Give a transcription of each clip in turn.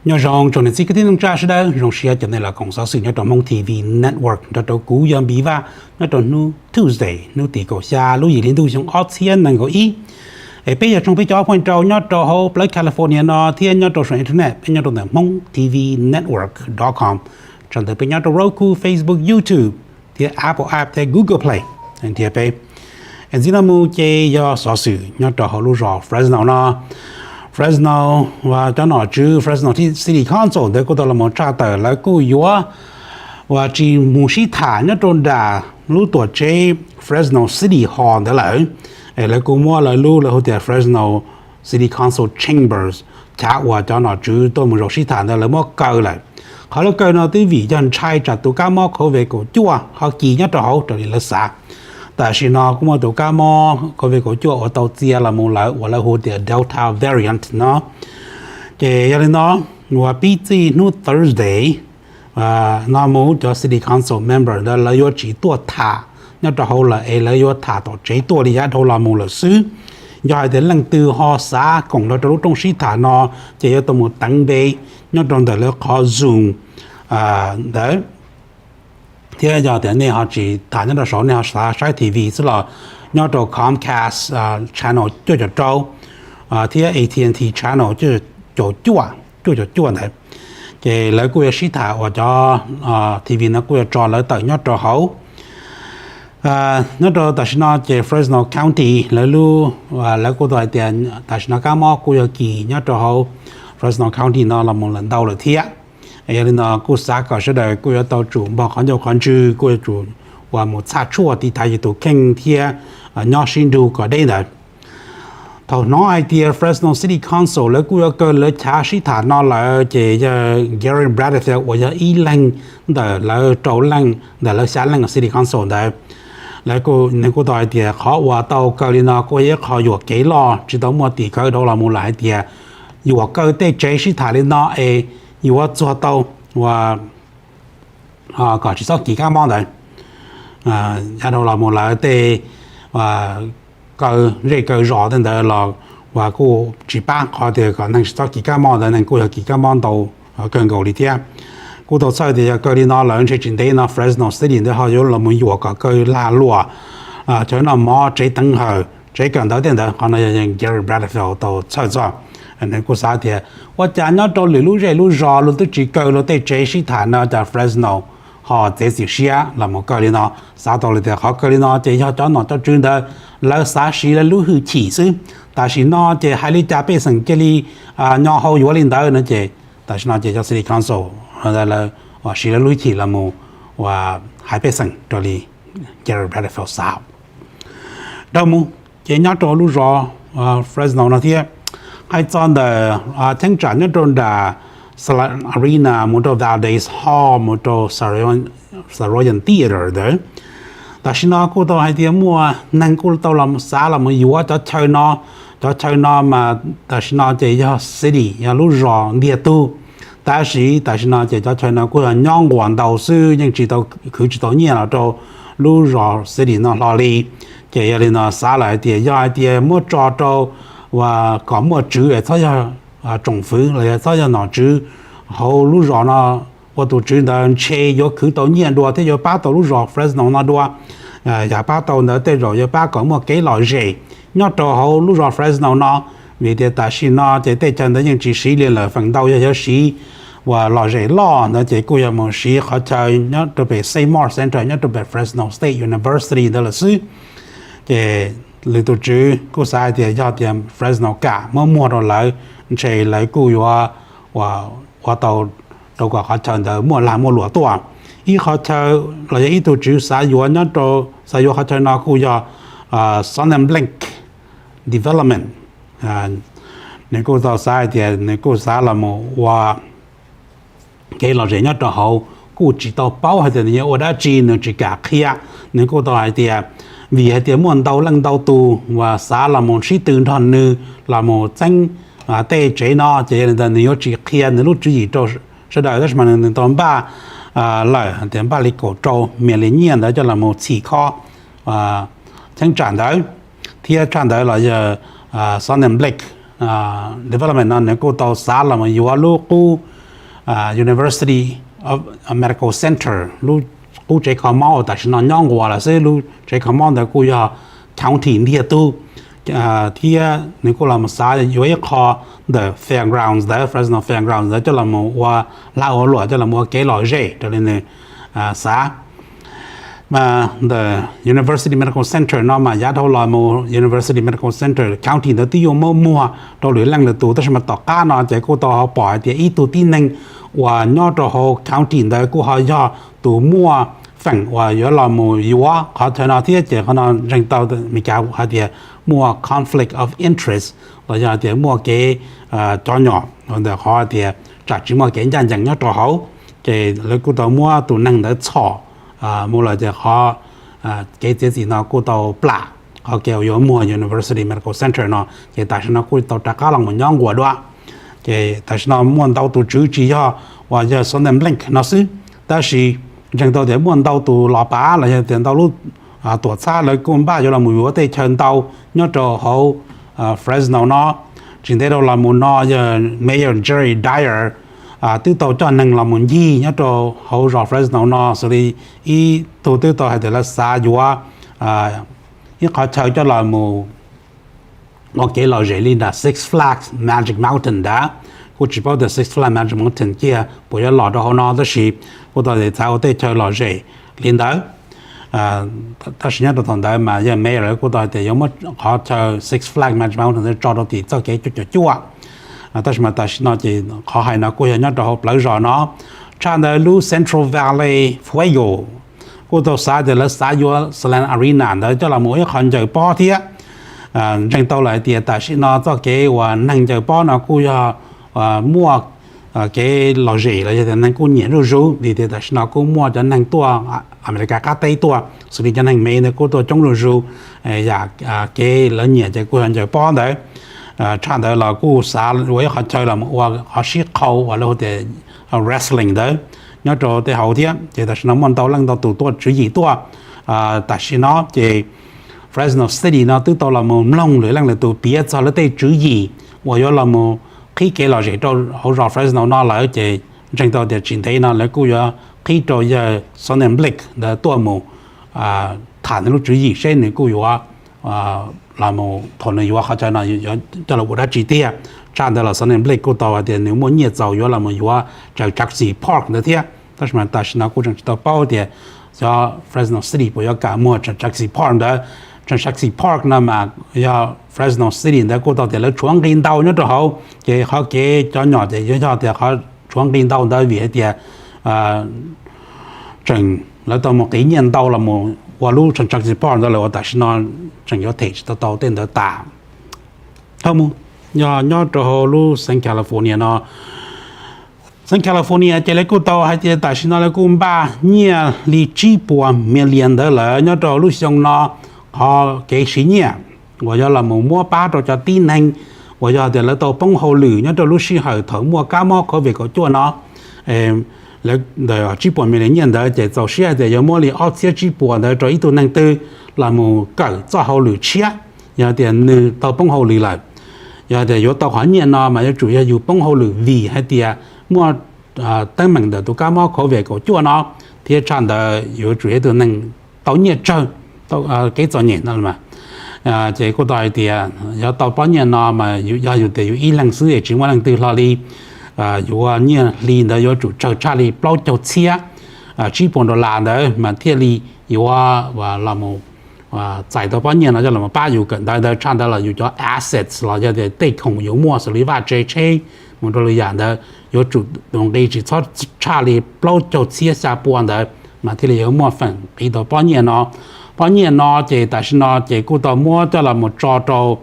Nyob zoo tsoom niam txiv kwv tij neej tsa sawv daws, zoo siab cov nej los koom xov xwm nyob rau Hmoob T V Network nrog rau kuv yog Npis Vaj nyob rau hnub Tuesday hnub tim kaum xya lub yim hli ntuj xyoo ob txhiab nees nkaum ib. Es peb yog tsoom peb cov phooj ywg nyob rau hauv plawv California no thiab nyob rau saum internet peb nyob rau ntawm Hmoob T V Network dot com, tsa ntawm peb nyob rau Roku, Facebook, YouTube thiab Apple App thiab Google Play nrhiav peb. Ntxiv no mus ces yog xov xwm nyob rau hauv lub zos Fresno no. Fresno, cov nom tswv Fresno City Council ntawd kuj tau los tshaj tawm lawv kuj yuav uas tsis mus sib tham nyob rau nram lub tuam tsev Fresno City Hall ntawd lawm. Es lawv kuj muab lawv lub lawv hu tias Fresno City Council Chambers, chav uas cov nom tswv tuaj mus zaum sib tham ntawd lawv muab kaw lawm. Qhov lawv kaw no twb vim yog ntshai tsam tus kab mob COVID kaum cuaj ho kis nyob rau hauv raws li lawv xav. Tam sim no kuj muaj tus kab mob COVID kaum cuaj uas tau txia los mus lawm uas lawv hu tias Delta variant no. Ces yog li no, uas pib txij hnub Thursday no mus cov City Council member ntawd lawv yuav tsis tuaj tham nyob rau hauv lawm es lawv yuav tham tom tsev tuaj li yav dhau los mus lawm xwb. Yog hais tias leej twg ho xav koom nrog rau lub rooj sib tham no ces yuav tau mus teev npe nyob rau ntawm lawv qhov Zoom ntawd. Thiab yog tias nej ho tsis tham nyob rau saud, nej ho xav saib T V xwb los nyob rau Comcast channel cuaj caum rau thiab A T and T channel cuaj caum cuaj, cuaj caum cuaj ntawd. Ces lawv kuj yuav sib tham uas cov T V no kuj yuav tso lawv tawm nyob rau hauv. Nyob rau tam sim no ces Fresno County lawv lub, lawv kuj tau hais tias tam sim no kab mob kuj yog kis nyob rau hauv Fresno County no los mus lawm ntau lawm thiab. Yog li no kuj xav kom sawv daws kuj yuav tau tsum npog qhov ncauj qhov ntswg, kuj yuav tsum uas mus txhaj tshuaj tiv thaiv yus tus kheej thiab nyob sib nrug kom deb ntawd. Thaum hnov hais tias Fresno City Council lawv kuj yuav kaw lawv chav sib tham no lawm ces yawg Gary Blatterfield uas yog ib leeg ntawm lawv rau leej ntawm lawv xya leej City Council ntawd, lawv, nws kuj tau hais tias qhov uas tau kaw li no kuj yog ib qho yuam kev loj tsis tau muaj tim khawv dhau los mus lawm hais tias yuam kaw tej tsev sib tham li no es yuav txuag tau uas kom tsis txhob kis kab mob ntawd. Yav dhau los mus lawv tej kaw zej kaw zos tej ntawd los uas kuj tsis pab qhov tias kom neeg tsis txhob kis kab mob ntawd, neeg kuj yog kis kab mob ntau kawg nkaus li thiab. Kuj tau txhawj tias yog kaw li no lawm ntshe tsis ntev no Fresno City ntawd ho yuav los mus yuam kom kaw lag luam, chaw noj mov, tsev teev hawm, tsev kawm ntawv tej ntawd. Qhov no yog Gary Blatterfield tau txhawj txog. Nws kuj xav tias ua cas nyob rau lwm lub zej lub zos luag twb tsis kaw luag tej tsev sib tham no cas Fresno ho txiav txim siab los mus kaw li no. Xav tau li tias qhov kaw li no ces yog cov nom cov tswv ntawd lawv xav siv lawv lub hwj chim xwb. Tam sim no ces hais li cas pej xeem cia li nyo hau yuav li ntawd no ces tam sim no ces cov City Council lawv siv lawv lub hwj chim los mus uas hais pej xeem raws li Gary Blatterfield xav. Dhau mus ces nyob rau lub zos Fresno no thiab, hais txog ntawm cheeb tsam nyob rau nram Salad Arena mus rau Valdez Hall mus rau Saroyan Theater ntawd, tam sim no kuj tau hais tias muaj neeg kuj tau los xav los mus yuav cov chaw no. Cov chaw no mas tam sim no ces yog city, yog lub zos ntiag tug. Tab sis tam sim no ces cov chaw no kuj yog nyob nquas ntau xwb, yeej tsis tau khwv tsis tau nyiaj los rau lub zos city no hlo li. Ces yog li no xav lawm hais tias yog hais tias muab tso rau uas kom muaj tswv es txhob yog tsoom fwv los yog txhob yog nom tswv hauv lub zos no ua tus tswv ntawd ntshe yuav khwv tau nyiaj dua thiab yuav pab tau lub zos Fresno no dua. Yog pab tau ntawd tej zaum yuav pab kom muaj kev lom zem nyob rau hauv lub zos Fresno no, vim tias tam sim no ces tej chaw ntawd yeej tsis siv li lawm, feem ntau yog yuav siv uas lom zem loj ntawd ces kuj yog mus siv qhov chaw nyob rau pem Seymour Center nyob rau pem Fresno State University ntawd lawm xwb. Ces lwm tus tswv kuj xav hais tias yog tias Fresno kam muab muag rau lawv, ntshe lawv kuj yuav ua tau rau kom qhov chaw ntawd muaj lag muaj luam tuaj. Ib qhov chaw los yog ib tug tswv xav yuav nyob rau, xav yuav qhov chaw no kuj yog Sonnenblink Development. Nws kuj tau xav hais tias nws kuj xav los mus ua kev lom zem nyob rau hauv, kuj tsis tau paub hais tias nws yuav ua dab tsi, nws tsis kam qhia. Nws kuj tau hais tias vim hais tias muaj ntau leej ntau tus uas xav los mus sib tw nrog nws los mus txeeb tej tsev no, ces yog li ntawd nws yuav tsis qhia nws lub tswv yim rau sawv daws, tab sis mas nws tau npaj lawm tias npaj li kaum rau million nyiaj ntawd coj los mus txhim khob cheeb tsam ntawd. Thiab tshaj ntawd los yog Sonnenblink Development no nws kuj tau xav los mus yuav lub qub University Medical Center, lub qub tsev kho mob uas tam sim no nyob nquas lawm xwb. Lub tsev kho mob ntawd kuj yog county ntiag tug, thiab nws kuj los mus xav yuav ib qho ntawm fairgrounds ntawd, Fresno Fairgrounds ntawd coj los mus ua lag ua luam, coj los mus ua kev lom zem raws li nws xav. Ntawm University Medical Center no mas yav dhau los mus University Medical Center county ntawd twb yuav muab muag rau lwm leej lwm tus, tab sis mas tom qab no ces kuj tau ho pom hais tias ib tug tib neeg uas nyob rau hauv county ntawd kuj ho yog tus muaj feem uas yuav los mus yuav qhov chaw no thiab. Ces qhov no ntseeg tau Meskas hais tias muaj conflict of interest los yog tias muaj kev cov nyom ntawm qhov tias tsam tsis muaj kev ncaj ncees nyob rau hauv. Ces lawv kuj tau muab tus neeg ntawd txhom mus lawm, ces qhov kev txiav txim no kuj tau plam qhov kev uas yuav muag University Medical Center no. Ces tam sim no kuj tau rov qab los mus nyob nquas dua. Ces tam sim no muaj ntau tus tswv tsis yog uas yawg Sonderblink no xwb, tab sis ntseeg tau tias muaj ntau tus los pav los yog tias ntau lub tuam txhab lawv kuj npaj yuav los mus yuav tej chaw ntau nyob rau hauv Fresno no. Tsis ntev rau los mus no yog Mayor Jerry Dyer twb tau coj neeg los mus ncig nyob rau hauv zos Fresno no xws li ib tug twb tau hais tias lawv xav yuav ib qhov chaw coj los mus ua kev lom zem li nram Six Flags Magic Mountain ntawd. Kuj tsis paub tias Six Flags Magic Mountain kiag puas yuav los rau hauv no, tab sis kuj tau tias xav ua tej chaw lom zem li ntawd. Tab sis nyob rau thaum ntawd mas yawg mayor kuj tau hais tias yuav muab qhov chaw Six Flags Magic Mountain ntawd tso rau tim txoj kev cuaj caum cuaj. Tab sis mas tam sim no ces qhov hais no kuj yog nyob rau hauv plawv zos no. Tshaj ntawd lub Central Valley Fuego kuj tau xav tias lawv xav yuav Salem Arena ntawd coj los mus ua ib qho ncaws pob thiab. Ntseeg tau lawm hais tias tam sim no txoj kev uas neeg ncaws pob no kuj yog muaj kev lom zem los yog tias neeg kuj nyiam zuj zus, vim tias tam sim no kuj muaj cov neeg tuaj Amelikas qab teb tuaj xws li cov neeg Mev ntawd kuj tuaj coob zuj zus. Yam kev lawv nyiam ces kuj yog ncaws pob ntawd. Tshaj ntawd los kuj xav ua ib qhov chaw los ua qhov sib qhau uas lawv hu tias wrestling ntawd nyob rau tej hauv thiab. Ces tam sim no muaj ntau leej ntau tus tuaj tswv yim tuaj. Tam sim no ces Fresno City no twb tau los mus mloog lwm leej lwm tus piav txog lawv tej tswv yim uas yuav los mus qhib kev lom zem rau hauv zos Fresno no lawm, ces ntseeg tau tias tsis ntev no lawv kuj yuav qhib rau yawg Sonderblink ntawd tuaj mus tham nws lub tswv yim seb nws kuj yuav los mus thaum nws yuav qhov chaw no coj los ua dab tsi tiag. Tshaj ntawd los Sonderblink kuj tau hais tias nws muaj nyiaj txaus yuav los mus yuav tsaws Jackson Park ntawd thiab, tab sis mas tam sim no kuj tseem tsis tau paub tias xyov Fresno City puas yuav kam muag tsaws Jackson Park ntawd. Tsaws Jackson Park no mas yog Fresno City ntawd kuj tau tias lawv tshuav nqi ntau nyob rau hauv, ces qhov kev cov nyom ces yuav yog tias qhov tshuav nqi ntau ntawd vim hais tias tseem lawv tau mus qiv nyiaj ntau los mus ua lub tsaws Jackson Park ntawd lawm uas tam sim no tseem yuav them tsis tau tau tej ntawd tas. Dhau mus, yog nyob rau hauv lub xeev California no, xeev California ces lawv kuj tau hais tias tam sim no lawv kuj npaj nyiaj li tsib puas million ntawd lawm nyob rau lub xyoo no. Qhov kev siv nyiaj uas yuav los mus muab pab rau cov tib neeg uas yog tias lawv tau poob hauj lwm nyob rau lub sij hawm thaum muaj kab mob COVID kaum cuaj no, ntawm tsib puas million nyiaj ntawd ces txaus siab hais tias yuav muab li ob txhiab tsib puas ntawd rau ib tug neeg twg los mus kawm txoj hauj lwm tshiab, yog tias nws tau poob hauj lwm lawm. Yog tias yuav tau qhov nyiaj no mas yuav tsum yog yus poob hauj lwm vim hais tias muaj teeb meem ntawm tus kab mob COVID kaum cuaj no, thiab tshaj ntawd yuav tsum yog ib tug neeg tau nyiaj tsawg, kev txom nyem no mas. Ces kuj tau hais tias yog tau pob nyiaj no mas yog yus tias yus ib leeg xwb es tsis muaj leej twg hlo li. Yuav nyiaj hli ntawd yuav tsum tsawg tshaj li plaub caug txhiab tsib puas dollar ntawd mas thiaj li yuav los mus txais tau pob nyiaj no coj los pab yus kawm ntawv ntawd. Tshaj ntawd los yus cov assets los yog tias tej khoom yus muaj xws li vaj tse tsheb mus rau lwm yam ntawd yuav tsum tus nqi tsis txhob tshaj li plaub caug txhiab xya pua ntawd mas thiaj li yuav muaj feem qiv tau pob nyiaj no. Pob nyiaj no ces tam sim no ces kuj tau muab coj los mus tso rau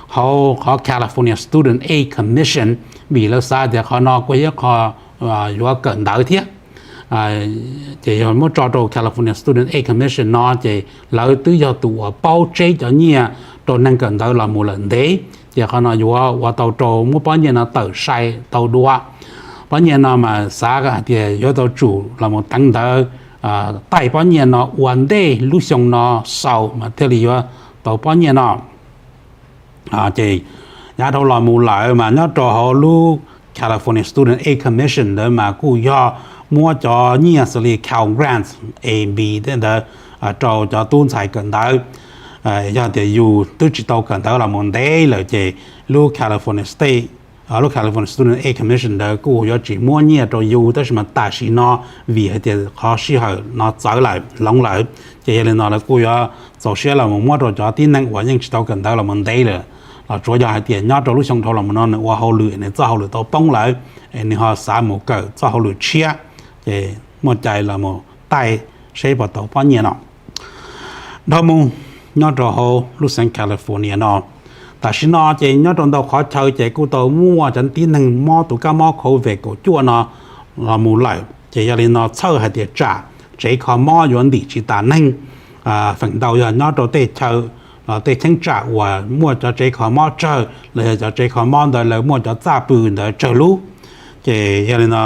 hauv qhov California Student Aid Commission, vim lawv xav tias qhov no kuj yog qho yuav kawm ntawv thiab. Ces yog muab tso rau California Student Aid Commission no ces lawv twb yog tus uas paub tseb cov nyiaj rau neeg kawm ntawv los mus lawm ntev, ces qhov no yuav ua tau rau muab pob nyiaj no tawm sai tau dua. Pob nyiaj no mas xav hais tias yuav tau tsum los mus teev ntawv taij pob nyiaj no ua ntej lub xyoo no xaus mas thiaj li yuav tau pob nyiaj no. Ces yav dhau los mus lawm mas nyob rau hauv lub California Student Aid Commission ntawd mas kuj yog muab cov nyiaj xws li Cal Grants A, B tej ntawd rau cov tub ntxhais kawm ntawv. Yog tias yus twb tsis tau kawm ntawv los mus ntev lawm ces lub California State, lub California Student Aid Commission ntawd kuj yuav tsis muab nyiaj rau yus, tab sis mas tam sim no vim hais tias qhov sij hawm no txawv lawm, hloov lawm, ces yog li no lawv kuj yuav txaus siab los mus muab rau cov tib neeg uas yeej tsis tau kawm ntawv los mus ntev lawm, los tsuav yog hais tias nyob rau lub xyoo dhau los mus no nws ua hauj lwm, nws txoj hauj lwm tau poob lawm, es nws ho xav mus kawm txoj hauj lwm tshiab, ces muaj cai los mus taij seb puas tau pob nyiaj no. Dhau mus nyob rau hauv lub xeev California no, tam sim no ces nyob rau ntau qhov chaw ces kuj tau muaj cov tib neeg mob tus kab mob COVID kaum cuaj no los mus lawm, ces yog li no txhawj hais tias tsam tsev kho mob yuav ntim tsis tas neeg, feem ntau yog nyob rau tej chaw los tej cheeb tsam uas muaj cov tsev kho mob tsawg los yog cov tsev kho mob ntawd lawv muaj cov txaj pw ntawd tsawg lub. Ces yog li no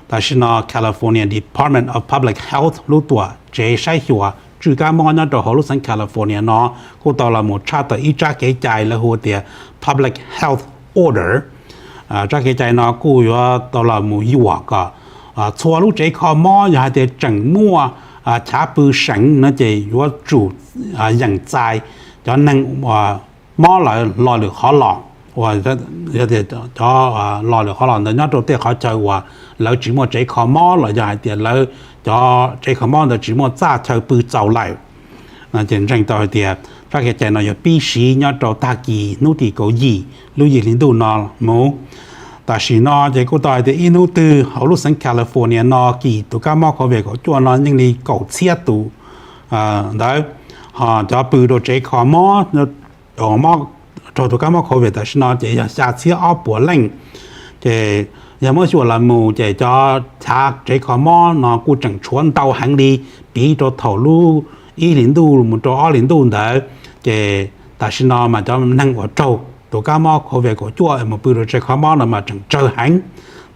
tam sim no California Department of Public Health lub tuam tsev saib xyuas tswj kab mob nyob rau hauv lub xeev California no kuj tau los mus tshaj tawm ib tsab kev cai lawv hu tias Public Health Order. Tsab kev cai no kuj yuav tau los mus yuam kom txhua lub tsev kho mob yog hais tias tseem muaj chav pw seev no ces yuav tsum yeem txais cov neeg mob lawm lo lwm qhov los, uas cov lo lwm qhov los ntawd nyob rau tej qhov chaw uas lawv tsis muaj tsev kho mob los yog hais tias lawv cov tsev kho mob ntawd tsis muaj txaj chaw pw txaus lawm. Ces ntseeg tau hais tias tsab kev cai no yuav pib siv nyob rau tag kis hnub tim kaum yim lub yim hli ntuj no mus. Tam sim no ces kuj tau hais tias ib hnub twg hauv lub xeev California no kis tus kab mob COVID kaum cuaj no yeej li kaum txhiab tus ntawd, ho cov pw rau tsev kho mob raug tus kab mob COVID tam sim no ces yog xya txhiab ob puas leej. Ces yog muab xyuas los mus ces cov chav tsev kho mob no kuj tseem tshuav ntau heev li, piv rau thaum lub ib hlis ntuj mus rau ob hlis ntuj ntawd, ces tam sim no mas cov neeg uas raug tus kab mob COVID kaum cuaj mus pw rau tsev kho mob no mas tseem tsawg heev.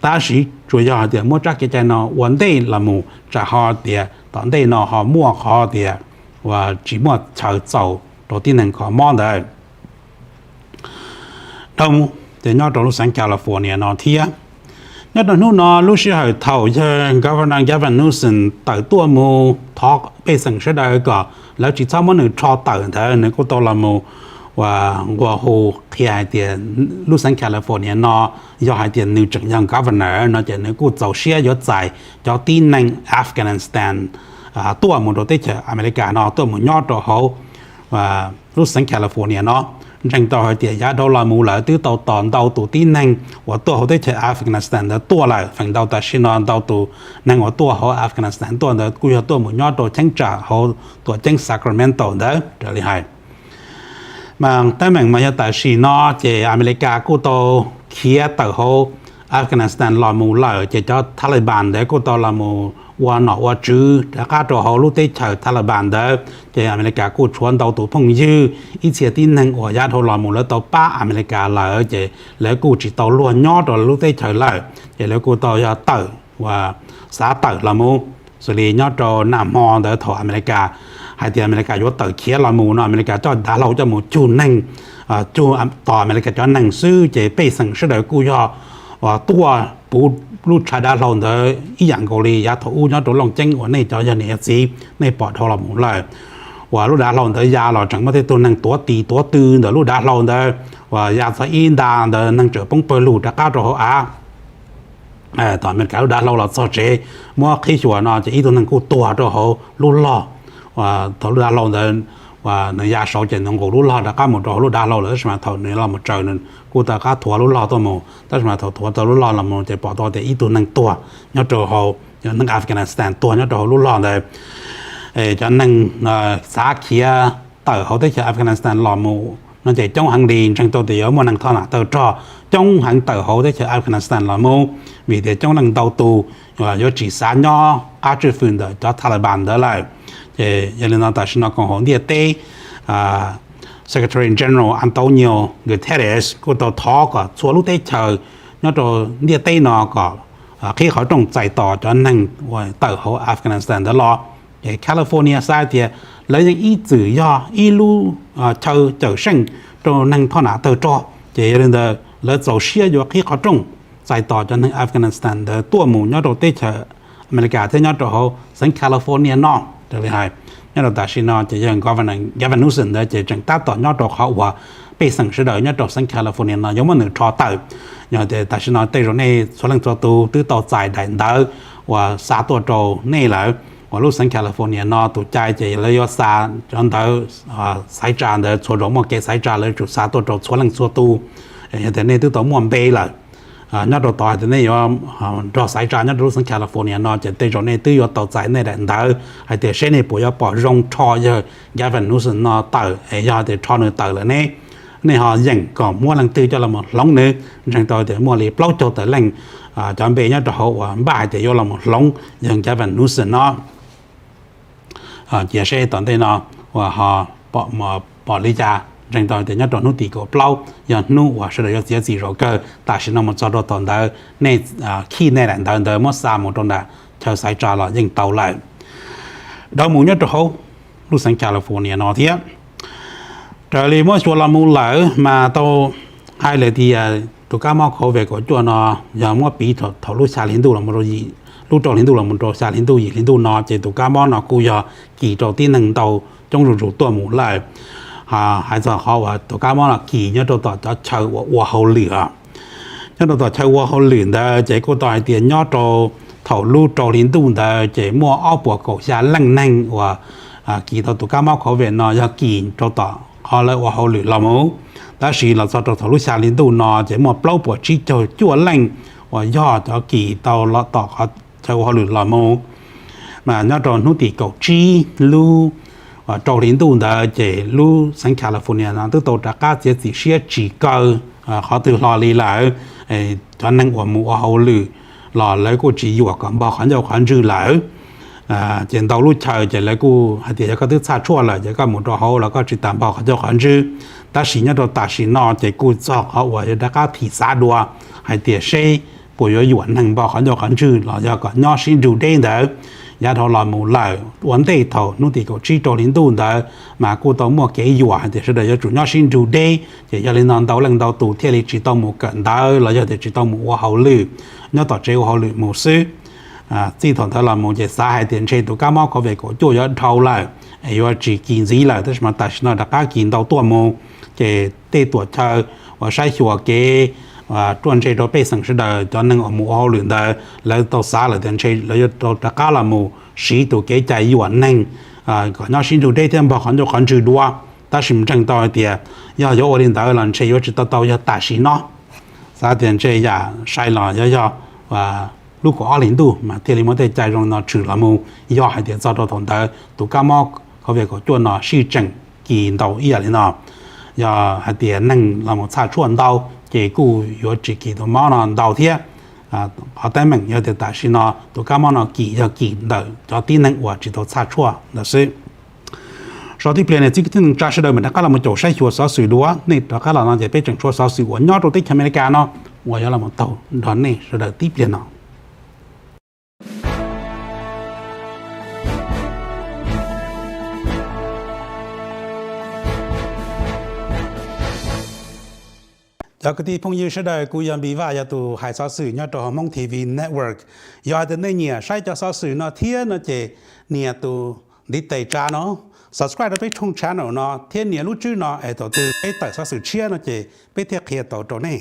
Tab sis tsuas yog hais tias muab tsab kev cai no ua ntej los mus tsam ho tias tom ntej no ho muaj qhov tias uas tsis muaj chaw txaus rau tib neeg kho mob ntawd. Dhau mus ces nyob rau lub xeev California no thiab, nyob rau hnub no lub sij hawm thaum yawg Governor Gavin Newsom tawm tuaj mus thov pej xeem sawv daws kom lawv tsis txhob muab nws rho tawm ntawd nws kuj tau los mus uas nqua hu qhia hais tias lub xeev California no yog hais tias nws tseem yog Governor no ces nws kuj txaus siab yuav txais cov tib neeg Afghanistan tuaj mus rau teb chaws Amelikas no tuaj mus nyob rau hauv lub xeev California no. Ntseeg tau hais tias yav dhau los mus lawm twb tau tos ntau tus tib neeg uas tuaj hauv teb chaws Afghanistan ntawd tuaj lawm. Feem ntau tam sim no ntau tus neeg uas tuaj hauv Afghanistan tuaj ntawd kuj yog tuaj mus nyob rau cheeb tsam hauv tuam ceeb Sacramento ntawd raws li hais. Mas teeb meem mas yog tam sim no ces Amelikas kuj tau khiav tawm hauv Afghanistan los mus lawm ces cov Taliban ntawd kuj tau los mus ua nom ua tswv rov qab rau hauv lub teb chaws Taliban ntawd. Ces Amelikas kuj tshuav ntau tus phooj ywg ib txhia tib neeg uas yav dhau los mus lawv tau pab Amelikas lawm ces lawv kuj tsis tau luag nyob rau lub teb chaws lawm ces lawv kuj tau yog tawm uas xav tawm los mus. Xws li nyob rau nag hmo ntawd thaum Amelikas hais tias Amelikas yuav tawm khiav los mus no Amelikas coj dav hlau coj mus cug neeg, cug tos Amelikas cov neeg xwb ces pej xeem sawv daws kuj yog tuaj puv lub tshav dav hlau ntawd ib yam nkaus li yav thaum ub nyob rau Looj Ceeb uas nej cov yog niam yog txiv nej pom dhau los mus lawm. Uas lub dav hlau ntawd ya los tseem muaj tej tug neeg tuav tis tuav tw ntawm lub dav hlau ntawd uas ya txog ib nta ntawd neeg tseem poob pawg lug rov qab rau hauv av. Thaum Amelikas lub dav hlau los txog tsev muab qhib xyuas no ces ib tug neeg kuj tuag rau hauv lub log. Thaum lub dav hlau ntawd nws ya saud ces nws nqus lub log rov qab mus rau hauv lub dav hlau lawm tab sis mas thaum nws los mus tsaws nws kuj rov qab thuav lub log tuaj mus tab sis mas thaum thuav tau lub log los mus ces pom tau tias ib tug neeg tuag nyob rau hauv, neeg Afghanistan tuag nyob rau hauv lub log ntawd. Cov neeg xav khiav tawm hauv teb chaws Afghanistan los mus no ces coob heev li, ntseeg tau tias yuav muaj neeg thoj nam tawg rog coob heev tawm hauv teb chaws Afghanistan los mus vim tias coob leej ntau tus yuav tsis xav nyob qab tswj fwm ntawm cov Taliban ntawd lawm. Ces yog li no tam sim no koom haum ntiaj teb Secretary General Antonio Guterres kuj tau thov kom txhua lub teb chaws nyob rau ntiaj teb no kom qhib qhov rooj txais tos cov neeg uas tawm hauv Afghanistan ntawd los. Ces California xav tias lawv yeej ib txwm yog ib lub chaw cawm seej rau neeg thoj nam tawg rog ces yog li ntawd lawv txaus siab yuav qhib qhov rooj tais tos cov neeg Afghanistan ntawd tuaj mus nyob rau teb chaws Amelikas thiab nyob rau hauv xeev California no. Raws li hais, nyob rau tam sim no ces yawg Governor Gavin Newsom ntawd ces tseem tab tom nyob rau qhov uas pej xeem sawv daws nyob rau xeev California no yuav muab nws rho tawm. Yog tias tam sim no tej zaum nej txhua leej txhua tus twb tau txais daim ntawv uas xa tuaj rau nej lawm, uas lub xeev California no tus cai ces lawv yuav xa cov ntawv xaiv tsa ntawd, txhua zaus muaj kev xaiv tsa lawv yuav tsum xa tuaj rau txhua leej txhua tus. Yog tias nej twb tau muaj npe lawm nyob rau tod hais tias nej yuav nrog xaiv tsa nyob rau lub xeev California no ces tej zaum nej twb yuav tau txais nej daim ntawv hais tias seb nej puas yuav pom zoo rho yawg Gavin Newsom no tawm. Es yog tias rho nws tawm lawm ne, nej ho yeem kom muab leej twg coj los hloov nws? Ntseeg tau tias muaj li plaub caug tawm leej cov npe nyob rau hauv uas npaj hais tias yuav los hloov yawg Gavin Newsom no. Cia seb tom ntej no uas ho pom li cas. Ntseeg tau tias nyob rau hnub tim kaum plaub yog hnub uas sawv daws yuav txiav txim zaum kawg. Tam sim no mus txog rau thaum ntawd nej khij nej daim ntawv ntawd muab xa mus rau nram chaw xaiv tsa los yeej tau lawm. Dhau mus nyob rau hauv lub xeev California no thiab, raws li muab xyuas los mus lawm mas tau hais lawm tias tus kab mob COVID kaum cuaj no yog muab piv thaum lub xya hli ntuj los, lub rau hli ntuj los mus rau xya hli ntuj yim hli ntuj no ces tus kab mob no kuj yog kis rau tib neeg ntau coob zuj zus tuaj mus lawm. Hais txog qhov uas tus kab mob no kis nyob rau tom cov chaw uas ua hauj lwm os, nyob rau tom chaw ua hauj lwm ntawd ces kuj tau hais tias nyob rau thaum lub rau hli ntuj ntawd ces muaj ob puas kaum xya leej neeg uas kis tau tus kab mob COVID no yog kis rau tom qhov lawv ua hauj lwm los mus. Tab sis los txog rau thaum lub xya hli ntuj no ces muaj plaub puas tsib caug cuaj leej uas yog cov kis tau los tom qhov chaw ua hauj lwm los mus. Mas nyob rau hnub tim kaum tsib lub rau hli ntuj ntawd ces lub xeev California no twb tau rov qab txiav txim siab tsis kaw qhov twg hlo li lawm. Cov neeg uas mus ua hauj lwm los lawv kuj tsis yuam kom npog qhov ncauj qhov ntswg lawm. Ces ntau lub chaw ces lawv kuj hais tias yog koj twb txhaj tshuaj lawm ces koj mus rau hauv los koj tsis tas npog qhov ncauj qhov ntswg. Tab sis nyob rau tam sim no ces kuj txog qhov uas yuav rov qab thim xav dua hais tias seb puas yuav yuam neeg npog qhov ncauj qhov ntswg los yog kom nyob sib nrug deb ntawd. Yav dhau los mus lawm ua ntej thaum hnub tim kaum tsib rau hli ntuj ntawd mas kuj tau muaj kev yuam hais tias sawv daws yuav tsum nyob sib nrug deb, ces yog li no ntau leej ntau tus thiaj li tsis tau mus kawm ntawv los yog tias tsis tau mus ua hauj lwm, nyob tom tsev ua hauj lwm mus xwb. Txij thaum ntawd los mus ces xav hais tias ntshe tus kab mob COVID kaum cuaj yuav dhau lawm es yuav tsis kis ntxiv lawm, tab sis mas tam sim no rov qab kis ntau tuaj mus, ces tej tuam chaw uas saib xyuas kev ruaj ntseg rau pej xeem sawv daws cov neeg uas mus ua hauj lwm ntawd lawv tau xav lawm tias ntshe lawv yuav rov qab los mus siv tus kev cai yuam neeg kom nyob sib nrug deb thiab npog qhov ncauj qhov ntswg dua. Tab sis ntseeg tau hais tias yog yuav ua li ntawd los ntshe yuav tsis tau tau yog tam sim no. Xav tias ntshe yam sai los yog yog lub kaum ob hlis ntuj mas thiaj li muaj tej cai zoo li no tshwm los mus, yog hais tias txog rau thaum ntawd tus kab mob COVID kaum cuaj no sij tseem kis ntau ib yam li no. Yog hais tias neeg los mus txhaj tshuaj ntau ces kuj yuav tsis kis tus mob no ntau thiab. Qhov teeb meem yog tias tam sim no tus kab mob no kis yog kis ntawm cov tib neeg uas tsis tau txhaj tshuaj ntawd xwb. Sau tib pliag no txib kwv tij neej tsa sawv daws mam rov qab los mus caum saib xyuas xov xwm dua. Nej rov qab los no ces peb tseem tshuav xov xwm uas nyob rau teb chaws Amelikas no uas yuav los mus taug nrog nej sawv daws tib pliag no. Cov kwv tij phooj ywg sawv daws, kuv yog Npis Vaj, yog tus hais xov xwm nyob rau hauv Hmoob T V Network. Yog hais tias nej nyiam saib cov xov xwm no thiab no ces nias tus ntiv tes tsa no, subscribe rau peb tshooj channel no thiab nias lub tswb no es thaum twg peb tawm xov xwm tshiab no ces peb thiaj qhia tau rau nej.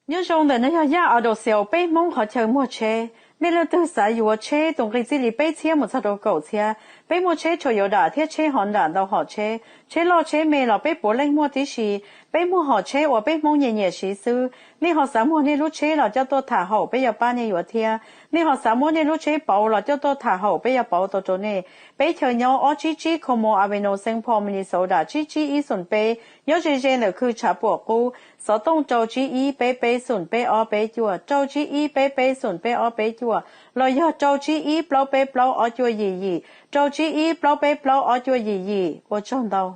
Nyob zoo, ntawm no yog Yaj Auto Sales, peb Hmoob qhov chaw muag tsheb. Nej leej twg xav yuav tsheb tus nqi txij li peb txhiab mus txog rau kaum txhiab, peb muaj tsheb Toyota thiab tsheb Honda ntau hom tsheb. Tsheb loj tsheb me los peb puav leej muaj tib si. Peb muag hom tsheb uas peb Hmoob nyiam nyiam siv xwb. Nej ho xav muag nej lub tsheb los coj tuaj tham haum, peb yuav pab nej yuav thiab. Nej ho xav muab nej lub tsheb pauv los coj tuaj tham haum, peb yuav pauv tau rau nej. Peb chaw nyob ob tsib tsib Como Avenue, Saint Paul, Minnesota tsib tsib ib xoom peb, nyob ze ze ntawm khw tshav puam qub. Xov tooj rau tsib ib peb peb xoom peb ob peb cuaj, rau tsib ib peb peb xoom peb ob peb cuaj, los yog rau tsib ib plaub peb plaub ob cuaj yim yim, rau tsib ib plaub peb plaub ob cuaj yim yim. Ua tsaug ntau.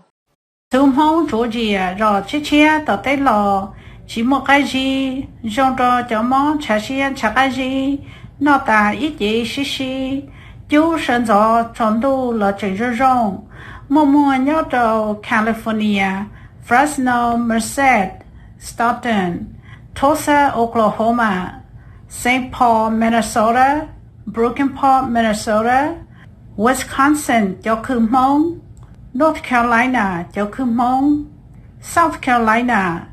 Tus Hmoob tsuav ntsia zos tshiab tshiab tom teb los tsis muaj qab zib, zoo rau cov mob ntshav siab ntshav qab zib, noj tas ib ce sib sib, cub sawv ntxov tsaus ntuj los tseem zoo zoo. Muaj muag nyob rau California, Fresno, Merced, Stockton, Tulsa, Oklahoma, Saint Paul, Minnesota, Brooklyn Park, Minnesota, Wisconsin cov khw Hmoob, North Carolina cov khw Hmoob, South Carolina,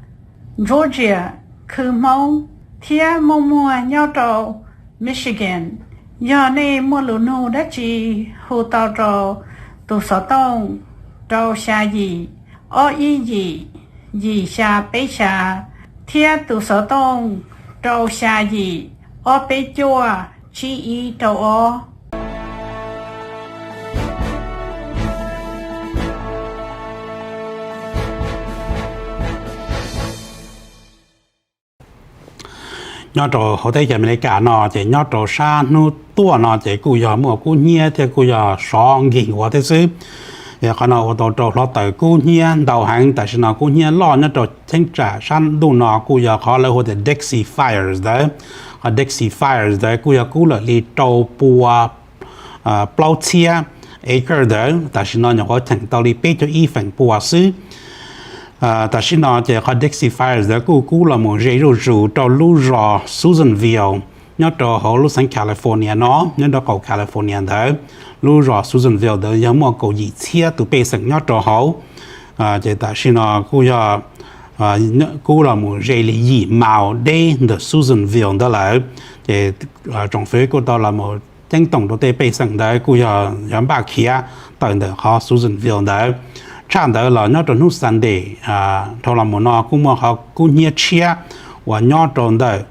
Georgia khw Hmoob, thiab muaj muag nyob rau Michigan. Yog nej muaj lus nug dab tsi, hu tau rau tus xov tooj rau xya yim, ob ib yim, yim xya peb xya, thiab tus xov tooj rau xya yim, ob peb cuaj, tsib ib rau ob. Nyob rau hauv teb chaws Amelikas no ces nyob rau sab hnub tuaj no ces kuj yog muaj kub hnyiab thiab kuj yog sov nkeeg ua thiab xwb. Qhov no ua tau rau hluav taws kub hnyiab ntau heev. Tam sim no kub hnyiab loj nyob rau cheeb tsam sab ntuj no kuj yog qhov lawv hu tias Dixie Fires ntawd. Qhov Dixie Fires ntawd kuj yog kub lawm li rau pua plaub txhiab acre ntawd, tam sim no nyuam qhuav cheem tau li peb caug ib feem pua xwb. Tam sim no ces qhov Dixie Fires ntawd kuj kub los mus ze zuj zus rau lub zos Susanville nyob rau hauv lub xeev California no, nyob rau qaum California ntawd. Lub zos Susanville ntawd yog muaj kaum yim txhiab tus pej xeem nyob rau hauv. Ces tam sim no kuj yog kub los mus ze li yim maus deb ntawm Susanville ntawd lawm. Ces tsoom fwv kuj tau los mus ceeb toom rau tej pej xeem ntawd kuj yog yuav npaj khiav tawm ntawm qhov Susanville ntawd. Tshaj ntawd los nyob rau hnub Sunday dhau los mus no kuj muaj qhov kub hnyiab tshiab uas nyob rau ntawm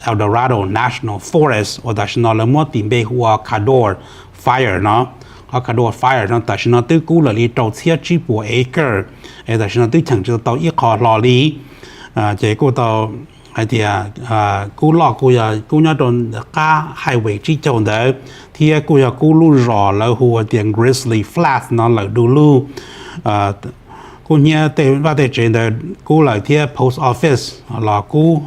El Dorado National Forest uas tam sim no lawv muab tis npe hu ua Cardor Fire no. Qhov Cardor Fire no tam sim no twb kub lawm li rau txhiab tsib puas acre, es tam sim no twb cheem tsis tau ib qho hlo li. Ces kuj tau hais tias kub loj kuj yog kub nyob rau qab highway tsib caug ntawd, thiab kuj yog kub lub zos lawv hu ua tias Grizzly Flats no lawm du lug. Kub hnyiab tej vaj tej tsev ntawd kub lawm thiab post office los kub,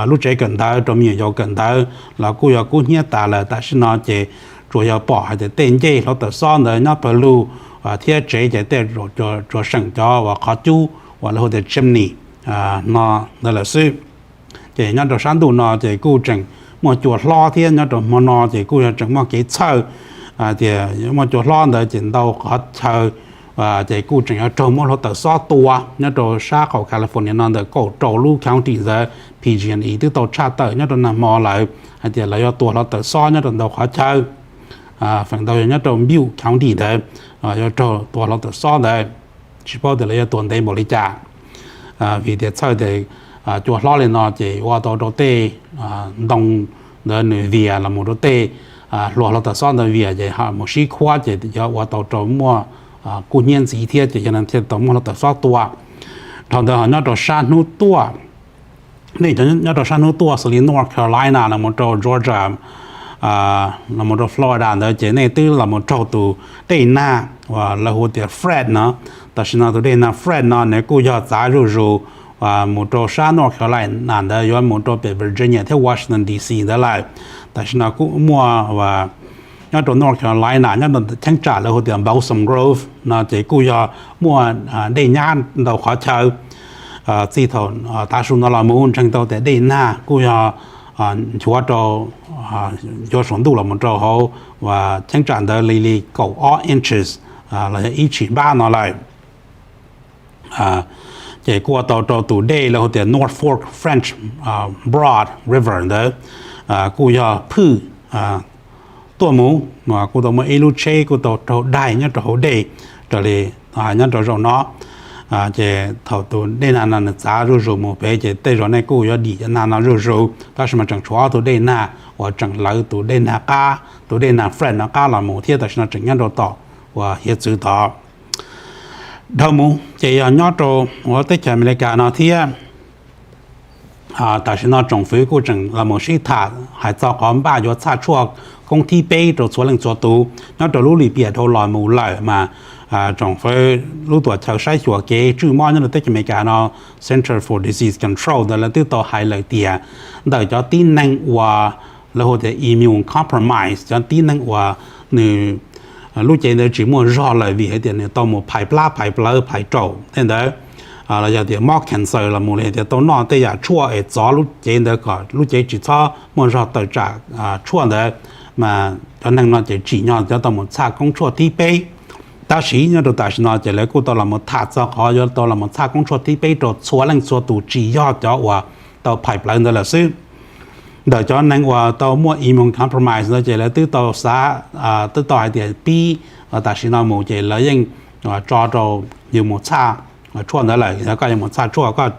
lub tsev kawm ntawv rau me nyuam yaus kawm ntawv los kuj yog kub hnyiab tas lawm. Tam sim no ces tsuas yog pom hais tias tej ncej hluav taws xob ntawd nyob pawg lug thiab tsev ces tej tsuas seem cov uas qhov cub uas lawv hu tias chimney no ntawd lawm xwb. Ces nyob rau sab ntuj no ces kuj tseem muaj cua hlob thiab nyob rau hmo no ces kuj yog tseem muaj kev txhawj tias muaj cua hlob ntawd ces ntau qhov chaw ces kuj tseem yuav raug muab hluav taws xob tua nyob rau sab qaum California no ntawm kaum rau lub county ntawd. P G and E twb tau tshaj tawm nyob rau nag hmo lawm hais tias lawv yuav tua hluav taws xob nyob rau ntau qhov chaw. Feem ntau yog nyob rau Butte County ntawd yuav raug tua hluav taws xob ntawd. Tsis paub tias lawv yuav tua ntev npaum li cas, vim tias txhawj tias cua hlob li no ces ua tau rau tej ntoo ntawd nws vias los mus rau tej hlua hluav taws xob ntawd vias ces ho mus sib khuab ces yuav ua tau rau muaj kub hnyiab ntxiv thiab ces yog li thiaj tau muaj hluav taws xob tua. Dhau ntawd ho nyob rau sab hnub tuaj, nej cov nyob rau sab hnub tuaj xws li North Carolina los mus rau Georgia los mus rau Florida ntawd ces nej twb los mus raug tus dej nag uas lawv hu tias Fred no. Tam sim no tus dej nag Fred no nws kuj yog txav zuj zus mus rau sab North Carolina ntawd yuav mus rau pem Virginia thiab Washington D C ntawd lawm. Tam sim no kuj muaj nyob rau North Carolina nyob rau cheeb tsam lawv hu tias Balsam Grove no ces kuj yog muaj dej nyab ntau qhov chaw. Txij thaum tav su no los mus ntseeg tau tias dej nag kuj yog nchuav rau, nchuav saum ntuj los mus rau hauv uas cheeb tsam ntawd li li kaum ob inches los yog ib tshim npab no lawm. Ces kuj ua tau rau tus dej lawv hu tias North Fork French Broad River ntawd kuj yog phwj tuaj mus, kuj tau muaj ib lub tsheb kuj tau raug daig nyob rau hauv dej raws li nyob rau zaum no. Ces thaum tus dej nag no nws txav zuj zus mus pem ces tej zaum nej kuj yuav dim cov nag no zuj zus, tab sis mas tseem tshuav ob tug dej nag uas tseem lawv tus dej nag qab, tus dej nag Fred no qab los mus thiab tam sim no tseem nyob rau tom uas hiav txwv tod. Dhau mus ces yog nyob rau teb chaws Amelikas no thiab. Tam sim no tsoom fwv kuj tseem los mus sib tham hais txog qhov npaj yuav txhaj tshuaj koob thib peb rau txhua leej txhua tus. Nyob rau lub lim piam dhau los mus lawm mas tsoom fwv lub tuam chaw saib xyuas kev tswj mob nyob rau teb chaws Amelikas no, Center for Disease Control ntawd lawv twb tau hais lawm tias ntawm cov tib neeg uas lawv hu tias immune compromise, cov tib neeg uas nws lub cev ntawd tsis muaj zog lawm vim hais tias nws tau mus phais plab phais plawv phais raum tej ntawd, los yog tias mob cancer los mus li tias tau noj tej yam tshuaj es txov lub cev ntawd kom lub cev tsis txhob muaj zog tawm tsam tshuaj ntawd, mas cov neeg no ces tsim nyog cov tau mus txhaj koob tshuaj thib peb. Tab sis nyob rau tam sim no ces lawv kuj tau los mus tham txog qhov yuav tau los mus txhaj koob tshuaj thib peb rau txhua leej txhua tus tsis yog cov uas tau phais plawv ntawd lawm xwb. Ntawm cov neeg uas tau muaj immunocompromise ntawd ces lawv twb tau xav, twb tau hais tias pib tam sim no mus ces lawv yeej tso rau yus mus txhaj tshuaj ntawd lawm. Yog koj yuav mus txhaj tshuaj, koj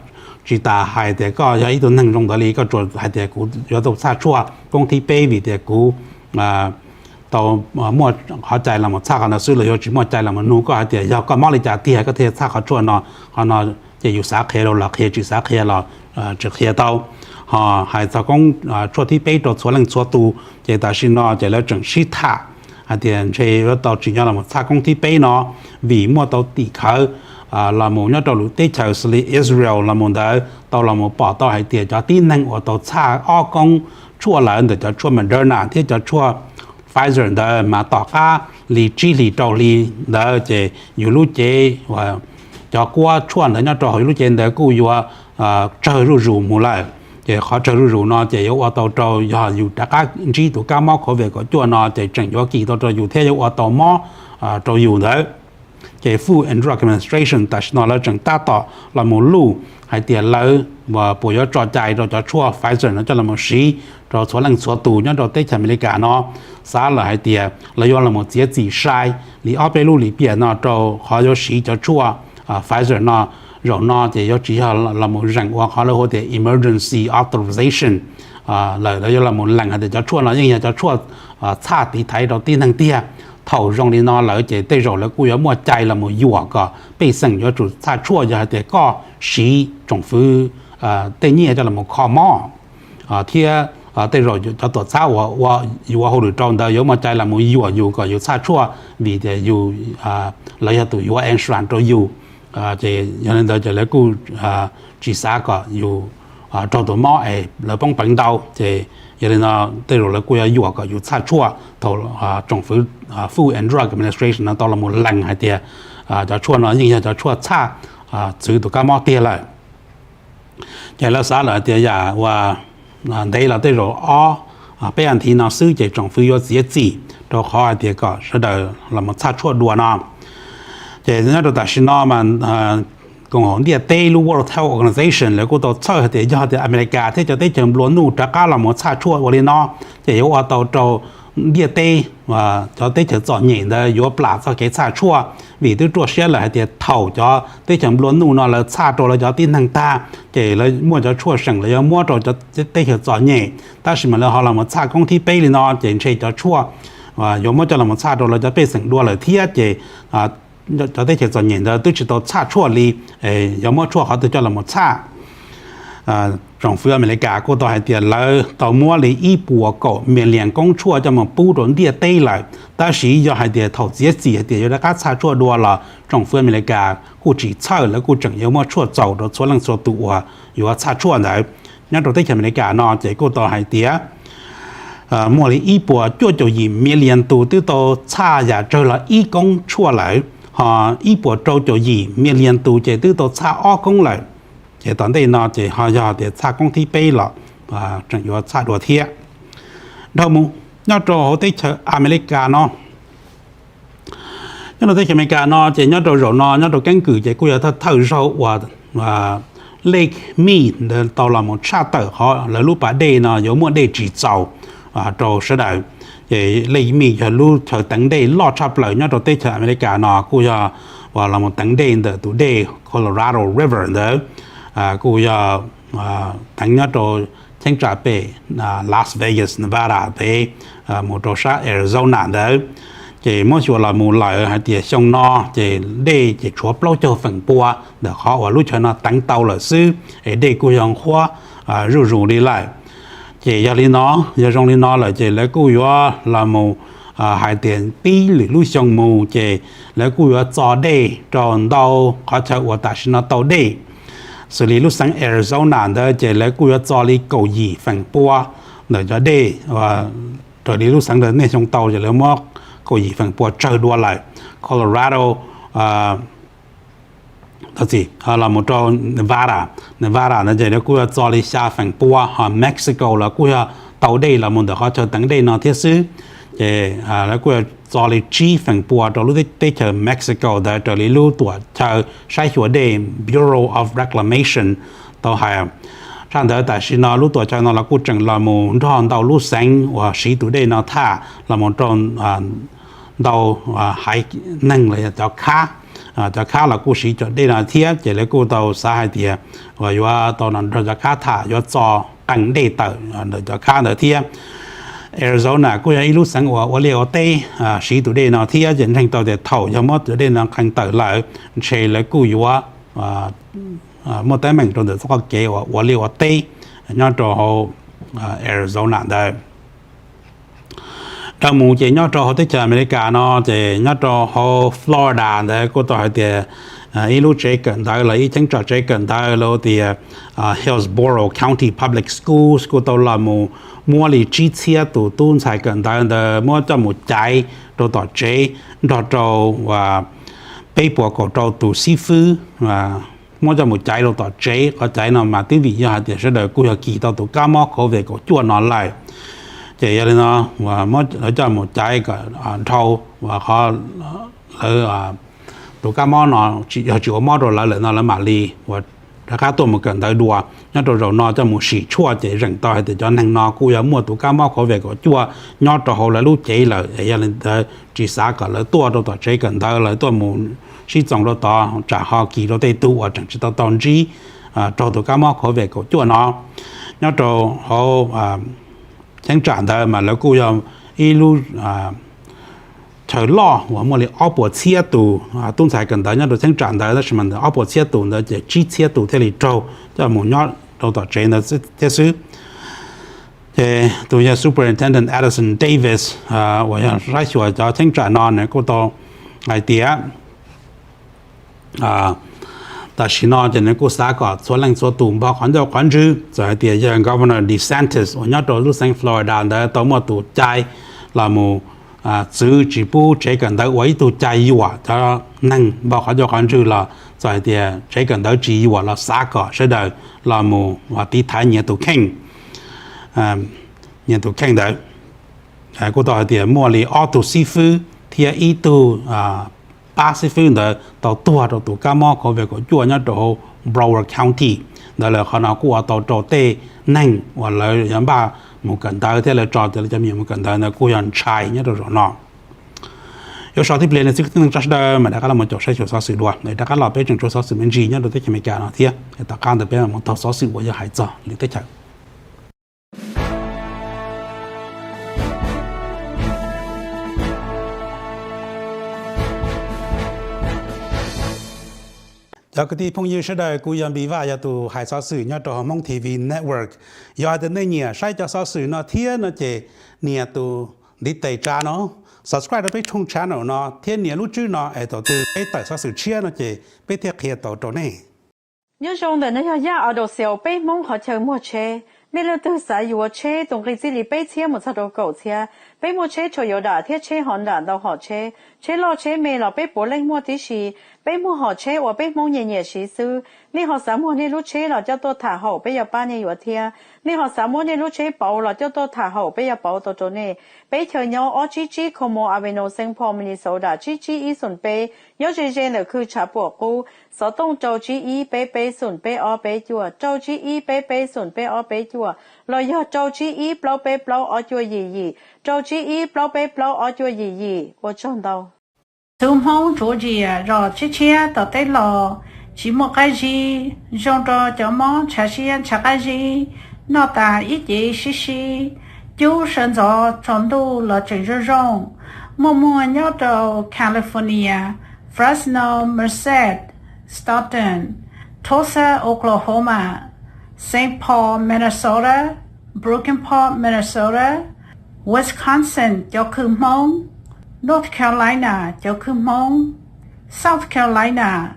tsis tas hais tias koj yog ib tug neeg zoo ntawd li, koj tsuas hais tias kuv yuav tau txhaj tshuaj koob thib peb vim tias kuv tau muaj qhov cai los mus txhaj qhov ntawd xwb, los yuav tsis muaj cai los mus nug koj hais tias yog koj mob li cas tiag koj thiaj txhaj qhov tshuaj no. Qhov no ces yus xav qhia los qhia, tsis xav qhia los tsis qhia tau. Ho hais txog koob tshuaj thib peb rau txhua leej txhua tus ces tam sim no ces lawv tseem sib tham hais tias ntshe yuav tau tsim nyog los mus txhaj koob thib peb no, vim muaj tau tim khawv los mus nyob rau lub teb chaws xws li Israel los mus ntawd tau los mus pom tau hais tias cov tib neeg uas tau txhaj ob koob tshuaj lawm ntawm cov tshuaj Moderna thiab cov tshuaj Pfizer ntawd mas tom qab li tsib hlis rau hli ntawd ces yus lub cev, cov kuab tshuaj ntawd nyob rau hauv yus lub cev ntawd kuj yuav tsawg zuj zus mus lawm. Ces qhov tsawg zuj zus no ces yuav ua tau rau yog yus rov qab ntsib tus kab mob COVID kaum cuaj no ces tseem yuav kis tau rau yus thiab yuav ua tau mob rau yus ntawd. Ces Food and Drug Administration tam sim no lawv tseem tab tom los mus luj hais tias lawv puas yuav tso cai rau cov tshuaj Pfizer no coj los mus siv rau txhua leej txhua tus nyob rau teb chaws Amelikas no. Xav lawm hais tias lawv yuav los mus txiav txim sai li ob peb lub lim piam no rau qhov yuav siv cov tshuaj Pfizer no. Zaum no ces yuav tsis yog los mus zeem ua qhov lawv hu tias emergency authorization lawm, lawv yuav los mus lees hais tias cov tshuaj no yeej yog cov tshuaj txhaj tiv thaiv rau tib neeg tiag. Thaum zoo li no lawm ces tej zaum lawv kuj yuav muaj cai los mus yuam kom pej xeem yuav tsum txhaj tshuaj yog hais tias koj siv tsoom fwv tej nyiaj coj los mus kho mob, thiab tej zaum cov tuam txhab uas yus ua hauj lwm rau ntawd yuav muaj cai los mus yuam yus kom yus txhaj tshuaj vim tias yus, lawv yog tus yuav insurance rau yus. Ces yog li ntawd ces lawv kuj tsis xav kom yus raug tus mob es lawv poob peev ntau. Ces yog li no tej zaum lawv kuj yuav yuam kom yus txhaj tshuaj thaum tsoom fwv Food and Drug Administration no tau los mus lees hais tias cov tshuaj no yeej yog cov tshuaj txhaj txwv tus kab mob tiag lawm. Ces lawv xav lawm hais tias yam uas ntev los tej zaum ob peb as thiv no xwb ces tsoom fwv yuav txiav txim rau qhov hais tias kom sawv daws los mus txhaj tshuaj dua no. Ces nyob rau tam sim no mas koom haum ntiaj teb lub World Health Organization lawv kuj tau txhawj hais tias yog tias Amelikas thiab cov teb chaws nplua nuj rov qab los mus txhaj tshuaj ua li no ces yuav ua tau rau ntiaj teb, cov teb chaws txom nyem ntawd yuav plam txoj kev txhaj tshuaj, vim twb ruaj siab lawm hais tias thaum cov teb chaws nplua nuj no lawv txhaj rau lawv cov tib neeg tag ces lawv muaj cov tshuaj seem lawv yuav muab rau cov teb chaws txom nyem, tab sis mas lawv ho los mus txhaj koob thib peb li no ces ntshe cov tshuaj yuav muab coj los mus txhaj rau lawv cov pej xeem dua lawm thiab ces cov teb chaws txom nyem ntawd twb tsis tau txhaj tshuaj li, yuav muab tshuaj qhov twg coj los mus txhaj. Tsoom fwv Amelikas kuj tau hais tias lawv tau muab li ib puas kaum million koob tshuaj coj mus pub rau ntiaj teb lawm, tab sis yog hais tias thaum txiav txim hais tias yuav rov qab txhaj tshuaj dua los tsoom fwv Amelikas kuj tsis txhawj, lawv kuj tseem yuav muab tshuaj txaus rau txhua leej txhua tus uas yuav txhaj tshuaj ntawd. Nyob rau teb chaws Amelikas no ces kuj tau hais tias muaj li ib puas cuaj caum yim million tus twb tau txhaj yam tsawg los ib koob tshuaj lawm, ho ib puas rau caum yim million tus ces twb tau txhaj ob koob lawm. Ces tom ntej no ces ho yog tias txhaj koob thib peb los tseem yuav txhaj dua thiab. Dhau mus nyob rau hauv teb chaws Amelikas no, nyob rau teb chaws Amelikas no ces nyob rau zaum no nyob rau keeb kwm ces kuj yog thawj thawj zaug uas Lake Mead ntawd tau los mus tshaj tawm qhov lawv lub pas dej no yuav muaj dej tsis txaus rau sawv daws. Ces Lake Mead yog lub chaw teev dej loj tshaj plaws nyob rau teb chaws Amelikas no, kuj yog uas los mus teev dej ntawm tus dej Colorado River ntawd, kuj yog teev nyob rau cheeb tsam pem Las Vegas, Nevada pem mus rau sab Arizona ntawd. Ces muab xyuas los mus lawm hais tias xyoo no ces dej ces tshuav plaub caug feem pua ntawm qhov uas lub chaw no teev tau lawm xwb, es dej kuj yog nqhuab zuj zus li lawm. Ces yog li no, yog zoo li no lawm ces lawv kuj yuav los mus hais tias pib lwm lub xyoo mus ces lawv kuj yuav txo dej rau ntau qhov chaw uas tam sim no tau dej. Xws li lub xeev Arizona ntawd ces lawv kuj yuav txo li kaum yim feem pua ntawm cov dej, raws li lub xeev ntawd niaj xyoo tau ces lawv muab kaum yim feem pua tsawg dua lawm. Colorado txim, los mus rau Nevada. Nevada ntawd ces lawv kuj yog txo li xya feem pua, ho Mexico los kuj yog tau dej los mus ntawm qhov chaw teev dej no thiab xwb. Ces lawv kuj yog txo li tsib feem pua rau lub teb chaws Mexico ntawd raws li lub tuam chaw saib xyuas dej Bureau of Reclamation tau hais. Tshaj ntawd tam sim no lub tuam chaw no los kuj tseem los mus nrog ntau lub xeev uas siv tus dej no tham los mus rau ntau haiv neeg los yog cov khab. Cov khab los kuj siv cov dej no thiab ces lawv kuj tau xav hais tias uas yuav tau nrog cov khab tham yuav txo qee dej tawm ntawm cov khab ntawd thiab. Arizona kuj yog ib lub xeev uas ua liaj ua teb siv tus dej no thiab ces ntseeg tau tias thaum yog muab tus dej no qee tawm lawm ntshe lawv kuj yuav muaj teeb meem rau ntawm txoj kev uas ua liaj ua teb nyob rau hauv Arizona ntawd. Dhau mus ces nyob rau hauv teb chaws Amelikas no ces nyob rau hauv Florida ntawd kuj tau hais tias ib lub tsev kawm ntawv los ib cheeb tsam tsev kawm ntawv lawv tias Hillsborough County Public Schools kuj tau los mus muab li tsib txhiab tus tub ntxhais kawm ntawv ntawd muab coj mus caiv rau tom tsev nrog rau peb puas kaum rau tus xib fwb muab coj mus caiv rau tom tsev. Qhov caiv no mas twb vim yog hais tias sawv daws kuj yog kis tau tus kab mob COVID kaum cuaj no lawm. Ces yog li no lawv coj mus caiv kom dhau qhov lawv tus kab mob no yog tsis ua mob rau lawv lawm no lawv mam li uas rov qab tuaj mus kawm ntawv dua. Nyob rau zaum no coj mus sim tshuaj ces zeem tau hais tias cov neeg no kuj yog muaj tus kab mob COVID kaum cuaj nyob rau hauv lawv lub cev lawm. Yog li ntawd tsis xav kom lawv tuaj rau tom tsev kawm ntawv, lawv tuaj mus sib txoos rau tod tsam ho kis rau tej tug uas tseem tsis tau tau ntsib raug tus kab mob COVID kaum cuaj no. Nyob rau hauv cheeb tsam ntawd mas lawv kuj yog ib lub chaw loj uas muaj li ob puas txhiab tus tub ntxhais kawm ntawv nyob rau cheeb tsam ntawd, tab sis mas ntawm ob puas txhiab tus ntawd ces tsib txhiab tus thiaj li raug coj mus nyob rau tom tsev ntawd thiab xwb. Ces tus yog Superintendent Addison Davis uas yog saib xyuas cov cheeb tsam no nws kuj tau hais tias tam sim no ces nws kuj xav kom txhua leej txhua tus npog qhov ncauj qhov ntswg. Txawm hais tias yog Governor DeSantis uas nyob rau lub xeev Florida ntawd tau muaj tus cai los mus txwv tsis pub tsev kawm ntawv ua ib tug cai yuam cov neeg npog qhov ncauj qhov ntswg los txawm hais tias tsev kawm ntawv tsis yuam los xav kom sawv daws los mus tiv thaiv nyias tus kheej, nyias tus kheej ntawd. Kuj tau hais tias muaj li ob tug xib fwb thiab ib tug pab xib fwb ntawd tau tuag rau tus kab mob COVID kaum cuaj nyob rau hauv Broward County ntawd lawm. Qhov no kuj ua tau rau tej neeg uas lawv yog npaj mus kawm ntawv thiab lawv tso cov me nyuam mus kawm ntawv ntawd kuj yog ntshai nyob rau zaum no. Yuav so tib pliag no xwb kwv tij neej tsa sawv daws mam rov qab los mus caum saib xyuas xov xwm dua. Rov qab los peb tseem tsuas xov xwm me ntsis nyob rau teb chaws Amelikas no thiab, tom qab ntawd peb mam mus taug xov xwm uas yog hais txog lwm teb chaws. Cov kwv tij phooj ywg sawv daws, kuv yog Npis Vaj, yog tus hais xov xwm nyob rau hauv Hmoob T V Network. Yog hais tias nej nyiam saib cov xov xwm no thiab no ces nias tus ntiv tes tsa no, subscribe rau peb tshooj channel no thiab nias lub tswb no es thaum twg peb tawm xov xwm tshiab no ces peb thiaj qhia tau rau nej. Nyob zoo ntawm no yog Yaj Auto Sales, peb Hmoob qhov chaw muag tsheb. Nej leej twg xav yuav tsheb tus nqi txij li peb txhiab mus txog rau kaum txhiab, peb muaj tsheb Toyota thiab tsheb Honda ntau hom tsheb. Tsheb loj tsheb me los peb puav leej muaj tib si. Peb muag hom tsheb uas peb Hmoob nyiam nyiam siv xwb. Nej ho xav muag nej lub tsheb los coj tuaj tham haum peb yuav pab nej yuav thiab. Nej ho xav muab nej lub tsheb pauv los coj tuaj tham haum peb yuav pauv tau rau nej. Peb chaw nyob ob tsib tsib Como Avenue, Saint Paul, Minnesota tsib tsib ib xoom peb, nyob ze ze ntawm khw tshav puam qub, xov tooj rau tsib ib peb peb xoom peb ob peb cuaj, rau tsib ib peb peb xoom peb ob peb cuaj, los yog rau tsib ib plaub peb plaub ob cuaj yim yim, rau tsib ib plaub peb plaub ob cuaj yim yim. Ua tsaug ntau. Tus Hmoob Georgia zos tshiab tshiab tom teb los tsis muaj qab zib, zoo rau cov mob ntshav siab ntshav qab zib, noj tas ib ce sib sib, cub sawv ntxov tsaus ntuj los tseem zoo zoo. Muaj muag nyob rau California, Fresno, Merced, Stockton, Tulsa, Oklahoma, Saint Paul, Minnesota, Brooklyn Park, Minnesota, Wisconsin cov khw Hmoob, North Carolina cov khw Hmoob, South Carolina,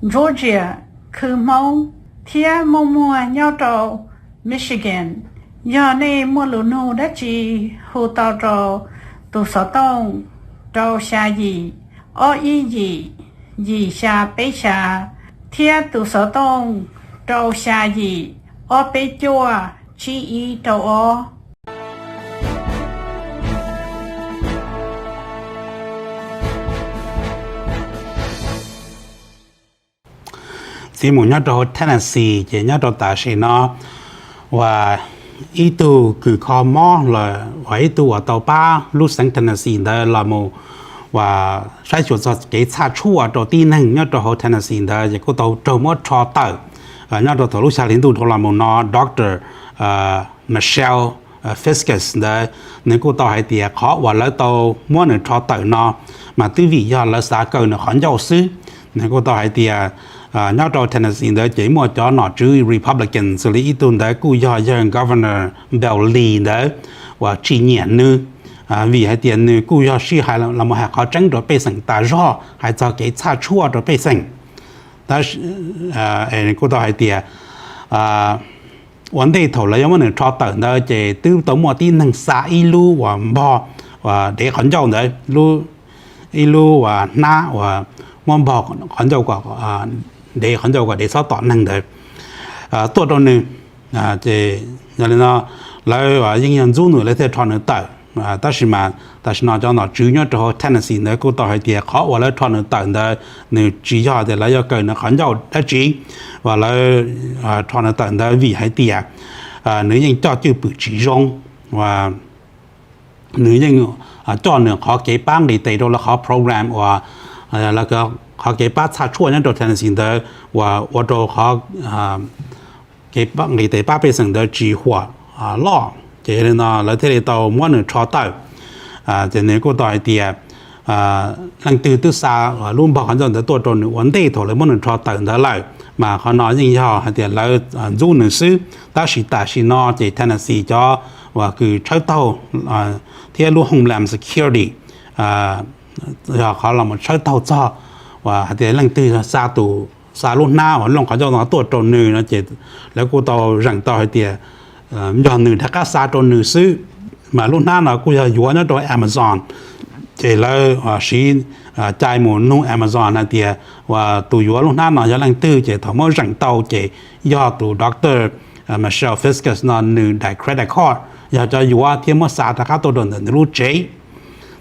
Georgia khw Hmoob, thiab muaj muag nyob rau Michigan. Yog nej muaj lus nug dab tsi, hu tau rau tus xov tooj rau xya yim, ob ib yim, yim xya peb xya, thiab tus xov tooj rau xya yim ob peb cuaj tsib ib rau ob. Txiv mus nyob rau hauv Tennessee ces nyob rau tam sim no uas ib tug kws kho mob los uas ib tug uas tau pab lub xeev Tennessee ntawd los mus uas saib xyuas txog kev txhaj tshuaj rau tib neeg nyob rau hauv Tennessee ntawd ces kuj tau raug muab rho tawm nyob rau thaum lub xya hli ntuj dhau los mus no. Doctor Michelle Fiskus ntawd nws kuj tau hais tias qhov uas lawv tau muab nws rho tawm no mas twb vim yog lawv xav kaw nws qhov ncauj xwb. Nws kuj tau hais tias nyob rau Tennessee ntawd ces muaj cov nom tswv Republican xws li ib tug ntawd kuj yog yawg Governor Bill Lee ntawd uas tsis nyiam nws vim hais tias nws kuj yog sij hais los mus hais qhov tseeb rau pej xeem tas zog hais txog kev txhaj tshuaj rau pej xeem. Tab kuj tau hais tias ua ntej thaum lawv yuav muab nws rho tawm ntawd ces twb tau muaj tib neeg xa ib lub uas npog dev qhov ncauj ntawd, ib lub uas hnab uas muab npog qhov ncauj kom dev, qhov ncauj kom dev txhob tom neeg ntawd tuaj rau nws. Ces yog li no lawv yeej yog ntxub nws lawv thiaj rho nws tawm. Tab sis mas tam sim no cov nom tswv nyob rau hauv Tennessee ntawd kuj tau hais tias qhov uas lawv rho nws tawm ntawd nws tsis yog tias lawv yuav kaw nws qhov ncauj dab tsi, uas lawv rho nws tawm ntawd vim hais tias nws yeej coj cwj pwm tsis zoo, nws yeej coj nws qhov kev pab nqis tes rau lawv qhov program uas qhov kev pab txhaj tshuaj nyob rau Tennessee ntawd uas ua rau qhov kev nqis tes pab pej xeem ntawd tsis huam loj. Ces yog li no lawv thiaj li tau muab nws rho tawm. Ces nws kuj tau hais tias leej twg twb xa lub npog qhov ncauj ntawd tuaj rau nws ua ntej thaum lawv muab nws rho tawm ntawd lawm, mas qhov no yeej yog hais tias lawv ntxub nws xwb. Tab sis tam sim no ces Tennessee cov uas kws tshawb taug thiab lub Homeland Security yog qhov los tshawb taug txog uas hais tias leej twg xa tus, xa lub hnab uas looj qhov ncauj no tuaj rau nws no ces lawv kuj tau zeem tau hais tias yog nws rov qab xa rau nws xwb. Mas lub hnab no kuj yog yuav nyob rau Amazon, ces lawv siv cai mus nug Amazon hais tias uas tus yuav lub hnab no yog leej twg, ces thaum muab zeem tau ces yog tus Doctor Michelle Fiskus no nws daim credit card yog cov yuav thiab muab xa rov qab tuaj rau ntawm nws lub tsev.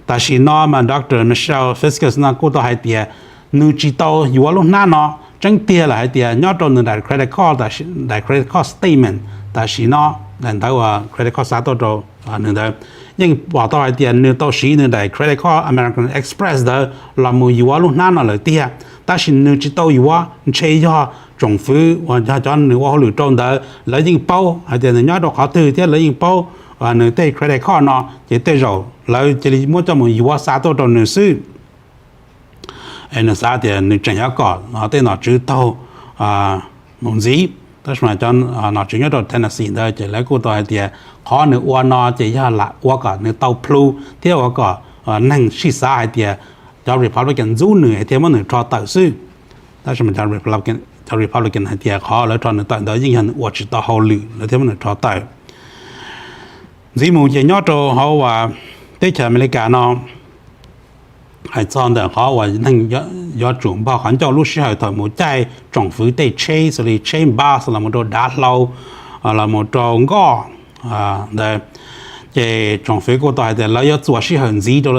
Tam sim no mas Doctor Michelle Fiskus no kuj tau hais tias nws tsis tau yuav lub hnab no. Tseeb tiag lawm hais tias nyob rau nws daim credit card, daim credit card statement tam sim no, daim ntawv uas credit card xa tuaj rau nws ntawd, yeej pom tau hais tias nws tau siv nws daim credit card American Express ntawd los mus yuav lub hnab no lawm tiag. Tab sis nws tsis tau yuav, ntshe yog tsoom fwv uas yog cov nws ua hauj lwm rau ntawd lawv yeej paub hais tias nws nyob rau qhov twg thiab lawv yeej paub nws tej credit card no, ces tej zaum lawv cia li muab coj mus yuav xa tuaj rau nws xwb. Nws xav tias nws tseem yuav kom tej nom tswv taug mus ntxiv. Tab sis mas cov nom tswv nyob rau Tennessee ntawd ces lawv kuj tau hais tias qhov nws ua no ces yog lam ua kom nws tau plhu thiab ua kom neeg sij xav hais tias cov Republican ntxub nws thiaj muab nws rho tawm xwb. Tab sis mas cov Republican hais tias qhov lawv rho nws tawm ntawd yeej yog nws ua tsis tau hauj lwm lawv thiaj muab nws rho tawm. Ntxiv mus ces nyob rau hauv uas teb chaws Amelikas no hais txog ntawm qhov uas neeg yuav tsum npog qhov ncauj lub sij hawm thaum mus caij tsoom fwv tej tsheb xws li tsheb bus los mus rau dav hlau los mus rau nkoj ntawd, ces tsoom fwv kuj tau hais tias lawv yuav txuas sij hawm ntxiv rau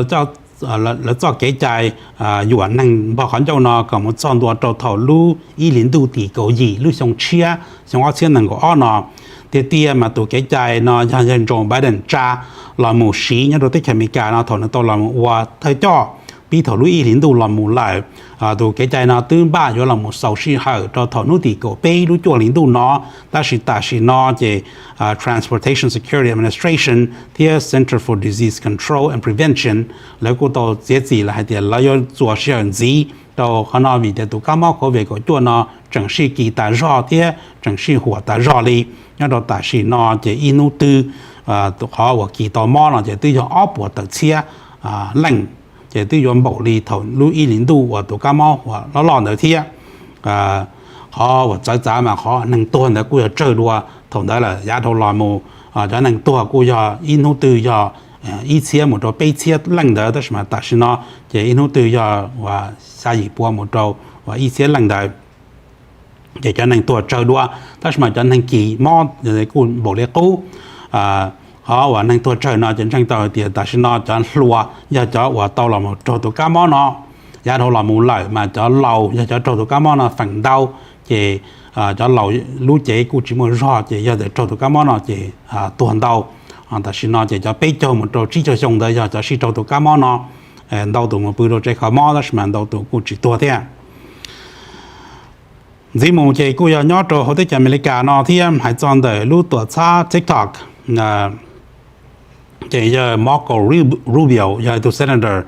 lawv txoj kev cai yuam neeg npog qhov ncauj no kom mus txog ntua rau thaum lub ib hlis ntuj tim kaum yim lub xyoo tshiab xyoo ob txhiab nees nkaum ob no. Tiag tiag mas tus kev cai no yog yawg Joe Biden tsa los mus siv nyob rau teb chaws Amelikas no thaum nws tau los ua thawj coj pib thaum lub ib hlis ntuj los mus lawm. Tus kev cai no twb npaj yuav los mus xaus sij hawm rau thaum hnub tim kaum peb lub cuaj hlis ntuj no, tab sis tam sim no ces Transportation Security Administration thiab Center for Disease Control and Prevention lawv kuj tau txiav txim lawm hais tias lawv yuav txuas sij hawm ntxiv rau qhov no vim tias tus kab mob COVID kaum cuaj no tseem sij kis tas zog thiab tseem sij huam tas zog li. Nyob rau tam sim no ces ib hnub twg qhov uas kis tau mob no ces twb yog ob puas tawm txhiab leej, ces twb yuav npaum li thaum lub ib hlis ntuj uas tus kab mob uas loj loj ntawd thiab. Qhov uas txawv txav mas qhov neeg tuag ntawd kuj yog tsawg dua thaum ntawd lawm, yav dhau los mus cov neeg tuag kuj yog ib hnub twg yog ib txhiab mus rau peb txhiab leej ntawd, tab sis mas tam sim no ces ib hnub twg yog uas xya yim pua mus rau uas ib txhiab leej ntawd. Ces cov neeg tuag tsawg dua, tab sis mas cov neeg kis mob kuj npaum li qub. Qhov uas neeg tuag tsawg no ces ntseeg tau hais tias tam sim no cov hluas yog cov uas tau los raug tus kab mob no. Yav dhau los mus lawm mas cov laus yog cov raug tus kab mob no feem ntau, ces cov laus lub cev kuj tsis muaj zog, ces yog tias raug tus kab mob no ces tuag ntau. Tam sim no ces cov peb caug mus rau tsib caug xyoo ntawd yog cov sib raug tus kab mob no. Ntau tus mus pw rau tsev kho mob tab sis mas ntau tus kuj tsis tuag thiab. Ntxiv mus ces kuj yog nyob rau hauv teb chaws Amelikas no thiab, hais txog ntawm lub tuam txhab TikTok, ces yawg Marco Rubio yog tus senator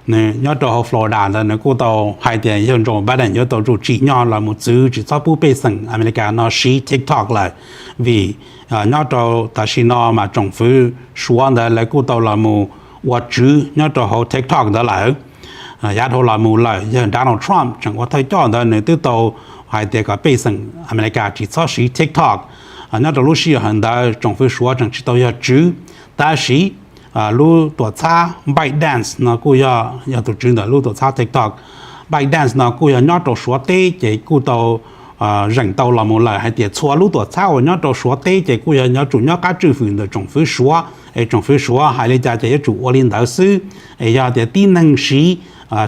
nws nyob rau hauv Florida ntawd nws kuj tau hais tias yawg Joe Biden yuav tau tsum tsim nyog los mus txwv tsis txhob pub pej xeem Amelikas no siv TikTok lawm, vim nyob rau tam sim no mas tsoom fwv Suav ntawd lawv kuj tau los mus ua tswv nyob rau hauv TikTok ntawd lawm. Yav dhau los mus lawm yawg Donald Trump tseem ua thawj coj ntawd nws twb tau hais tias kom pej xeem Amelikas tsis txhob siv TikTok. Nyob rau lub sij hawm ntawd tsoom fwv Suav tseem tsis tau yog tswv, tab sis lub tuam txhab ByteDance no kuj yog, yog tus tswv ntawm lub tuam txhab TikTok. ByteDance no kuj yog nyob rau Suav teb ces kuj tau zeem tau los mus lawm hais tias txhua lub tuam txhab uas nyob rau Suav teb ces kuj yog yuav tsum nyob qab tswj hwm ntawm tsoom fwv Suav, es tsoom fwv Suav hais li cas ces yuav tsum ua li ntawd xwb. Es yog tias tib neeg siv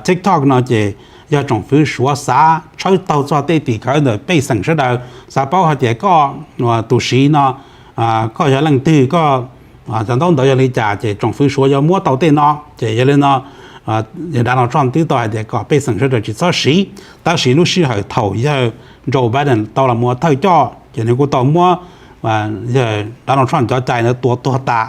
TikTok no ces yog tsoom fwv Suav xav tshawb taug txog tej tim khawv ntawm pej xeem sawv daws, xav paub hais tias koj tus siv no koj yog leej twg, koj cov ntaub ntawv yog li cas, ces tsoom fwv Suav yuav muab tau tej no. Ces yog li no, yawg Donald Trump twb tau hais tias kom pej xeem sawv daws tsis txhob siv, tab sis lub sij hawm thaum yawg Joe Biden tau los mus ua thawj coj ces nws kuj tau muab yawg Donald Trump cov cai ntawd tua tuag tas,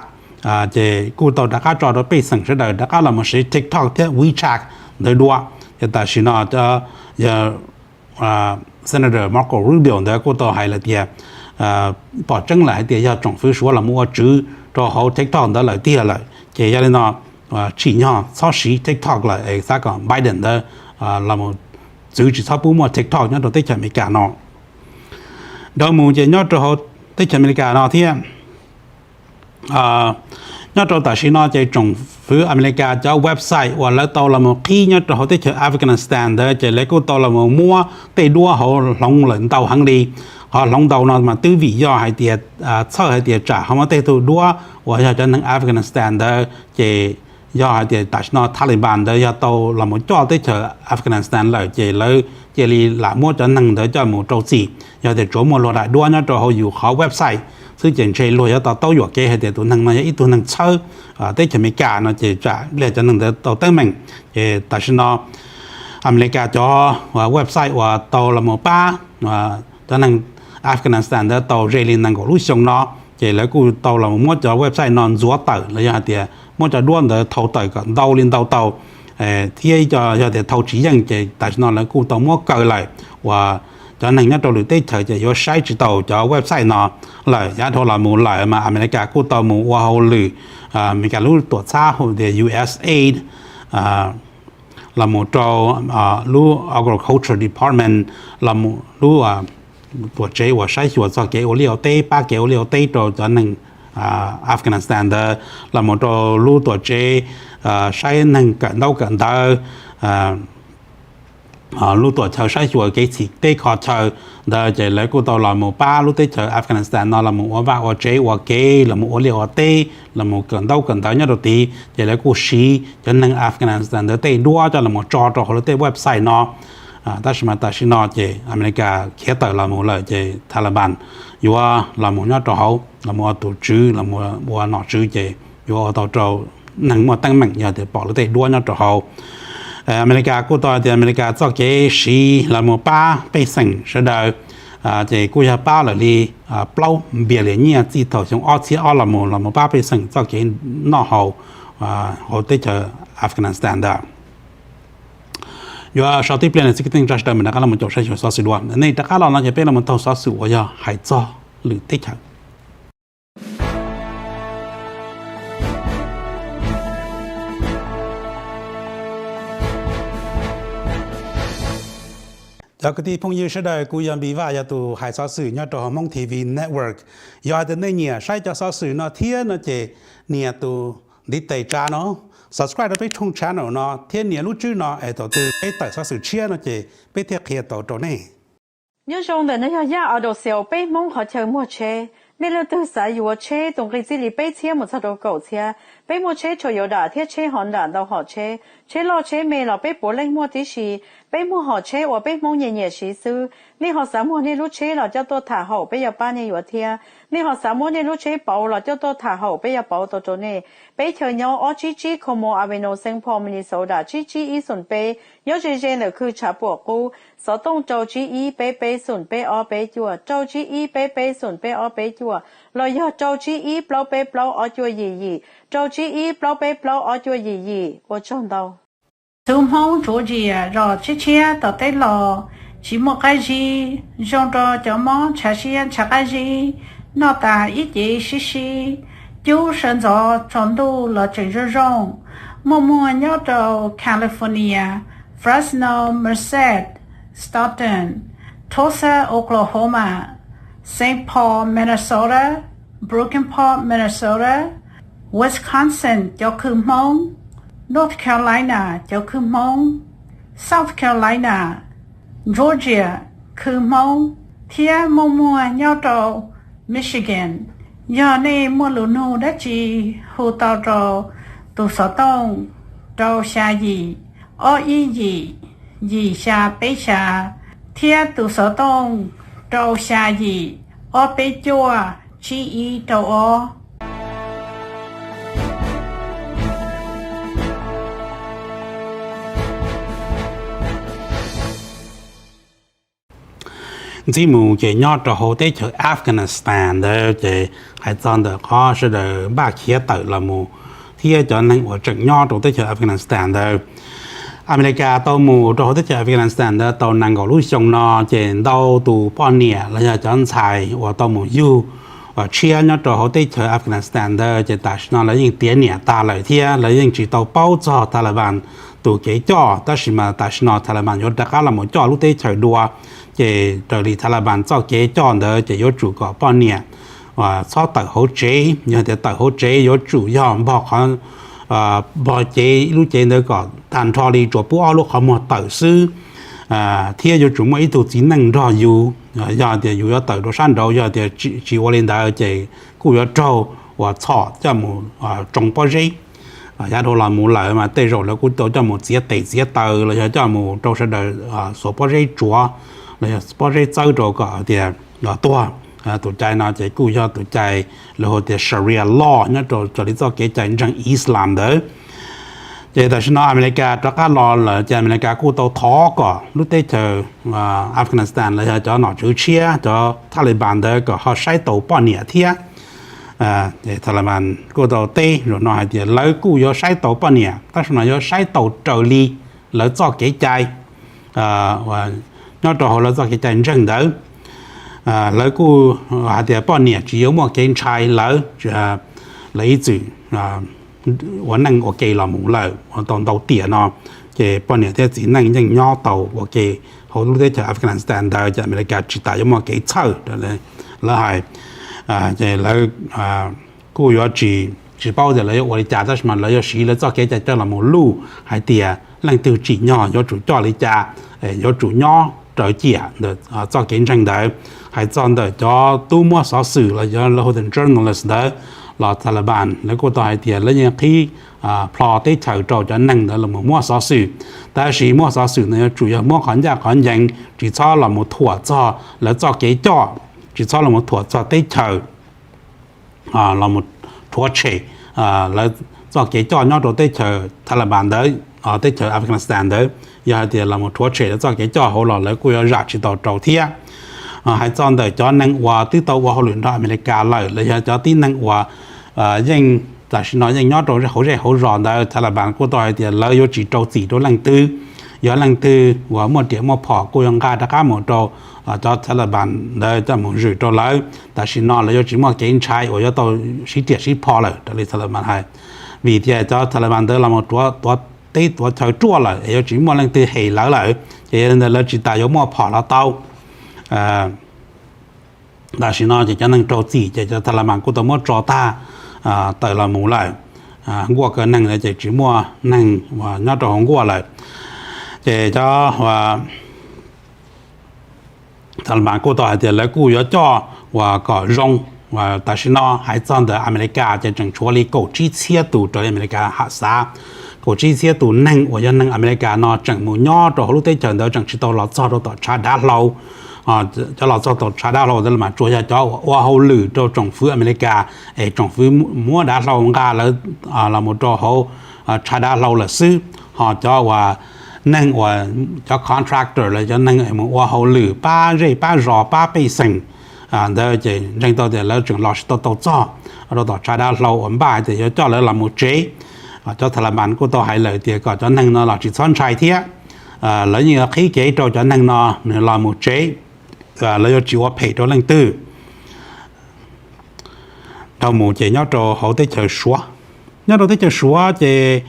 ces kuj tau rov qab tso rau pej xeem sawv daws rov qab los mus siv TikTok thiab WeChat ntawd dua. Ces tam sim no yawg Senator Marco Rubio ntawd kuj tau hais lawm tias pom tseeb lawm hais tias yog tsoom fwv Suav los mus ua tswv rau hauv TikTok ntawd lawm tiag lawm, ces yog li no tsim nyog txhob siv TikTok lawm es xav kom Biden ntawd los mus txwv tsis txhob pub muaj TikTok nyob rau teb chaws Amelikas no. Dhau mus ces nyob rau hauv teb chaws Amelikas no thiab, nyob rau tam sim no ces tsoom fwv Amelikas cov website uas lawv tau los mus qhib nyob rau hauv teb chaws Afghanistan ntawd ces lawv kuj tau los mus muab tej duab hauv hloov lawm ntau heev li. Qhov hloov ntau no mas twb vim yog hais tias txhawj hais tias tsam ho muaj tej tug duab uas yog cov neeg Afghanistan ntawd ces yog hais tias tam sim no Taliban ntawd yog tau los mus coj teb chaws Afghanistan lawm ces lawv cia li lam muab cov neeg ntawd coj mus rau txim. Yog tias tsuav muaj luag daim duab nyob rau hauv yus qhov website xwb ces ntshe luag yuav tau taub yuam kev hais tias tus neeg no yog ib tug neeg txhawb teb chaws Amelikas no ces tsam pliag cov neeg ntawd tau teeb meem. Ces tam sim no Amelikas cov website uas tau los mus pab cov neeg Afghanistan ntawd tau ze li nees nkaum lub xyoo no, ces lawv kuj tau los muab cov website no ntxuav tawm los yog hais tias muab cov duab ntawd thau tawm kom ntau li ntau tau, thiab ib co yog tias thau tsis yeej ces tam sim no lawv kuj tau muab kaw lawm, uas cov neeg nyob rau lwm teb chaws ces yuav saib tsis taus cov website no lawm. Yav dhau los mus lawm mas Amelikas kuj tau mus ua hauj lwm, Amelikas lub tuam txhab hu tias USAID los mus rau lub Agriculture Department, los lub tuam tsev uas saib xyuas txog kev ua liaj ua teb, pab kev ua liaj ua teb rau cov neeg Afghanistan ntawd, los mus rau lub tuam tsev saib neeg kawm ntaub kawm ntawv, lub tuam chaw saib xyuas kev txhim teb kho chaw ntawd ces lawv kuj tau los mus pab lub teb chaws Afghanistan no los mus ua vaj ua tsev ua kev, los mus ua liaj ua teb, los mus kawm ntaub kawm ntawv nyob rau tid, ces lawv kuj siv cov neeg Afghanistan ntawd tej duab coj los mus tso rau hauv lawv tej website no. Tab sis mas tam sim no ces Amelikas khiav tawm los mus lawm ces Taliban yuav los mus nyob rau hauv los mus ua tus tswv, los ua nom tswv ces yuav ua tau rau neeg muaj teeb meem yog tias pom lawv tej duab nyob rau hauv. Amelikas kuj tau hais tias Amelikas txoj kev siv los mus pab pej xeem sawv daws ces kuj yog pab lawm li plaub npias liam nyiaj txij thaum xyoo ob txhiab ob los mus los mus pab pej xeem txoj kev noj haus hauv teb chaws Afghanistan ntawd. Yuav sau tib pliag no xwb kwv tij neej tsa sawv daws mam rov qab los mus caum saib xyuas xov xwm dua. Nej rov qab los no ces peb los mus taug xov xwm uas yog hais txog lwm teb chaws. Cov kwv tij phooj ywg sawv daws, kuv yog Npis Vaj, yog tus hais xov xwm nyob rau hauv Hmoob T V Network. Yog hais tias nej nyiam saib cov xov xwm no thiab no ces nias tus Ntiv tes tsa no, subscribe rau peb tshooj channel no thiab nias lub tswb no es thaum twg peb tawm xov xwm tshiab no ces peb thiaj qhia tau rau nej. Nyob zoo, ntawm no yog Yaj Adoxeo. Peb Hmoob qhov chaw muag tsheb, nej leej twg xav yuav tsheb tus nqi txij li peb txhiab mus txog rau kaum txhiab. Peb muaj tsheb Toyota thiab tsheb Honda ntau hom tsheb, tsheb loj tsheb me los peb puav leej muaj tib si. Peb muag hom tsheb uas peb Hmoob nyiam nyiam siv xwb. Nej ho xav muag nej lub tsheb los coj tuaj tham haum, peb yuav pab nej yuav thiab. Nej ho xav muab nej lub tsheb pauv los coj tuaj tham haum, peb yuav pauv tau rau nej. Peb chaw nyob ob tsib tsib Como Avenue, Saint Paul, Minnesota tsib tsib ib xoom peb. Nyob ze ze ntawm khw tshav puam qub. Xov tooj rau tsib ib peb peb xoom peb ob peb cuaj, rau tsib ib peb peb xoom peb ob peb cuaj, los yog rau tsib ib plaub peb plaub ob cuaj yim yim, rau tsib ib plaub peb plaub ob cuaj yim yim. Ua tsaug ntau. Tus Hmoob Georgia zos tshiab tshiab tom teb los tsis muaj qab zib, zoo rau cov mob ntshav siab ntshav qab zib, noj tas ib ce sib sib, cub sawv ntxov tsaus ntuj los tseem zoo zoo. Muaj muag nyob rau California, Fresno, Merced, Stockton, Tulsa, Oklahoma, Saint Paul, Minnesota, Brooklyn Park, Minnesota, Wisconsin cov khw Hmoob, North Carolina cov khw Hmoob, South Carolina, Georgia khw Hmoob, thiab muaj muag nyob rau Michigan. Yog nej muaj lus nug dab tsi, hu tau rau tus xov tooj rau xya yim ob ib yim yim xya peb xya, thiab tus xov tooj rau xya yim ob peb cuaj tsib ib rau ob. Ntxiv mus ces nyob rau hauv teb chaws Afghanistan ntawd ces hais txog ntawm qhov sawv daws npaj khiav tawm los mus thiab cov neeg uas tseem nyob rau teb chaws Afghanistan ntawd. Amelikas tau mus rau hauv teb chaws Afghanistan ntawd tau nees nkaum lub xyoo no ces ntau tus poj niam los yog cov ntxhais uas tau mus yug tshiab nyob rau hauv teb chaws Afghanistan ntawd ces tam sim no lawv yeej tiav niam tag lawm thiab lawv yeej tsis tau paub txog Taliban tus kev coj, tab sis mas tam sim no Taliban yuav rov qab los mus coj lub teb chaws dua. Ces raws li Taliban txoj kev coj ntawd ces yuav tsum kom poj niam txhob tawm hauv tsev, yog tias tawm hauv tsev yuav tsum yog npog qhov, npog cev lub cev ntawd kom tag nrho li, tsuas pub ob lub qhov muag tawm xwb, thiab yuav tsum muaj ib tug txiv neej nrog yus. Yog tias yus yuav tawm rau sab nraud, yog tias tsis ua li ntawd ces kuj yuav raug uas txhom coj mus tsoo pob zeb. Yav dhau los mus lawm mas tej zaum lawv kuj tau coj mus txiav tes txiav taw los yog coj mus rau sawv daws xuas pob zeb tsuav los yog pob zeb txawb rau kom tias tuag. Tus cai no ces kuj yog tus cai lawv hu tias Sharia law nyob rau raws li txoj kev cai ntseeg Islam ntawd. Ces tam sim no Amelikas rov qab los lawm ces Amelikas kuj tau thov kom lub teb chaws Afghanistan los yog cov nom tswv tshiab cov Taliban ntawd kom ho saib taus poj niam thiab. Taliban kuj tau teb zaum no hais tias lawv kuj yuav saib taus poj niam, tab sis mas yuav saib taus raws li lawv txoj kev cai nyob rau hauv lawv txoj kev cai ntseeg ntawd. Lawv kuj hais tias poj niam tsis yuav muaj kev ntshai lawv, lawv ib txwm ua neej ua ke los mus lawm ua tau ntau tiam no, ces poj niam thiab txiv neej yeej nyob tau ua ke hauv lub teb chaws Afghanistan ntawd ces Amelikas tsis tas yuav muaj kev txhawj. Lawv hais, ces lawv kuj yuav tsis, tsis paub tias lawv yuav ua li cas, tab sis mas lawv yuav siv lawv txoj kev cai coj los mus luj hais tias leej twg tsim nyog yuav tsum coj li cas, yuav tsum nyob raws ciam ntawm txoj kev ntseeg ntawd. Hais txog ntawm cov tub muab xov xwm los yog lawv hu tias journalist ntawd los Taliban lawv kuj tau hais tias lawv yeej qhib plho teb chaws rau cov neeg ntawd los mus muab xov xwm, tab sis muab xov xwm ntawd yuav tsum yog muab qhov ncaj qhov ncees, tsis txhob los mus thuam txog lawv txoj kev coj, tsis txhob los mus thuam txog teb chaws los mus rhuav tshem lawv txoj kev coj nyob rau teb chaws Taliban ntawd, teb chaws Afghanistan ntawd. Yog hais tias los mus rhuav tshem lawv txoj kev coj hauv los lawv kuj yuav zam tsis tau rau thiab. Hais txog ntawm cov neeg uas twb tau ua hauj lwm nrog Amelikas lawm los yog cov tib neeg uas yeej tam sim no yeej nyob rau hauv zej hauv zos ntawd, Taliban kuj tau hais tias lawv yuav tsis rau txim rau leej twg. Yog leej twg uas muaj riam muaj phom kuj yuav nqa rov qab mus rau cov Taliban ntawd coj mus zwm rau lawv. Tam sim no lawv yuav tsis muaj kev ntshai uas yuav tau sib riam sib pho lawm raws li Taliban hais, vim tias cov Taliban ntawd los mus tuav teb tuav chaw ruaj lawm es yuav tsis muaj leej twg hem lawv lawm, ces yog li ntawd lawv tsis tas yuav muaj phom los tau. Tam sim no ces cov neeg raug txim ces cov Taliban kuj tau muab tso tag tawm los mus lawm. nkuaj kaw neeg ntawd ces tsis muaj neeg uas nyob rau hauv nkuaj lawm. Ces cov Taliban kuj tau hais tias lawv kuj yuav coj uas kom zoo. Uas tam sim no hais txog ntawm Amelikas ces tseem tshuav li kaum tsib txhiab tus raws li Amelikas ham xav. Kaum tsib txhiab tus neeg uas yog neeg Amelikas no tseem mus nyob rau hauv lub teb chaws ntawd, tseem tsis tau los txog rau tom tshav dav hlau. Cov los txog tom tshav dav hlau ntawd mas tsuas yog cov uas ua hauj lwm rau tsoom fwv Amelikas, es tsoom fwv muab dav hlau nqa lawv los mus rau hauv tshav dav hlau lawm xwb. Ho cov uas neeg uas cov contractor los cov neeg mus ua hauj lwm pab zej pab zos pab pej xeem ntawd ces ntseeg tau tias lawv tseem los tsis tau tau txog rau tom tshav dav hlau uas npaj hais tias yuav coj lawv los mus tsev. Cov Taliban kuj tau hais lawm tias kom cov neeg no los tsis txhob ntshai thiab. Lawv yeej yuav qhib kev rau cov neeg no nws los mus tsev. Lawv yuav tsis ua phem rau leej twg. Dhau mus ces nyob rau hauv teb chaws Suav, nyob rau teb chaws Suav ces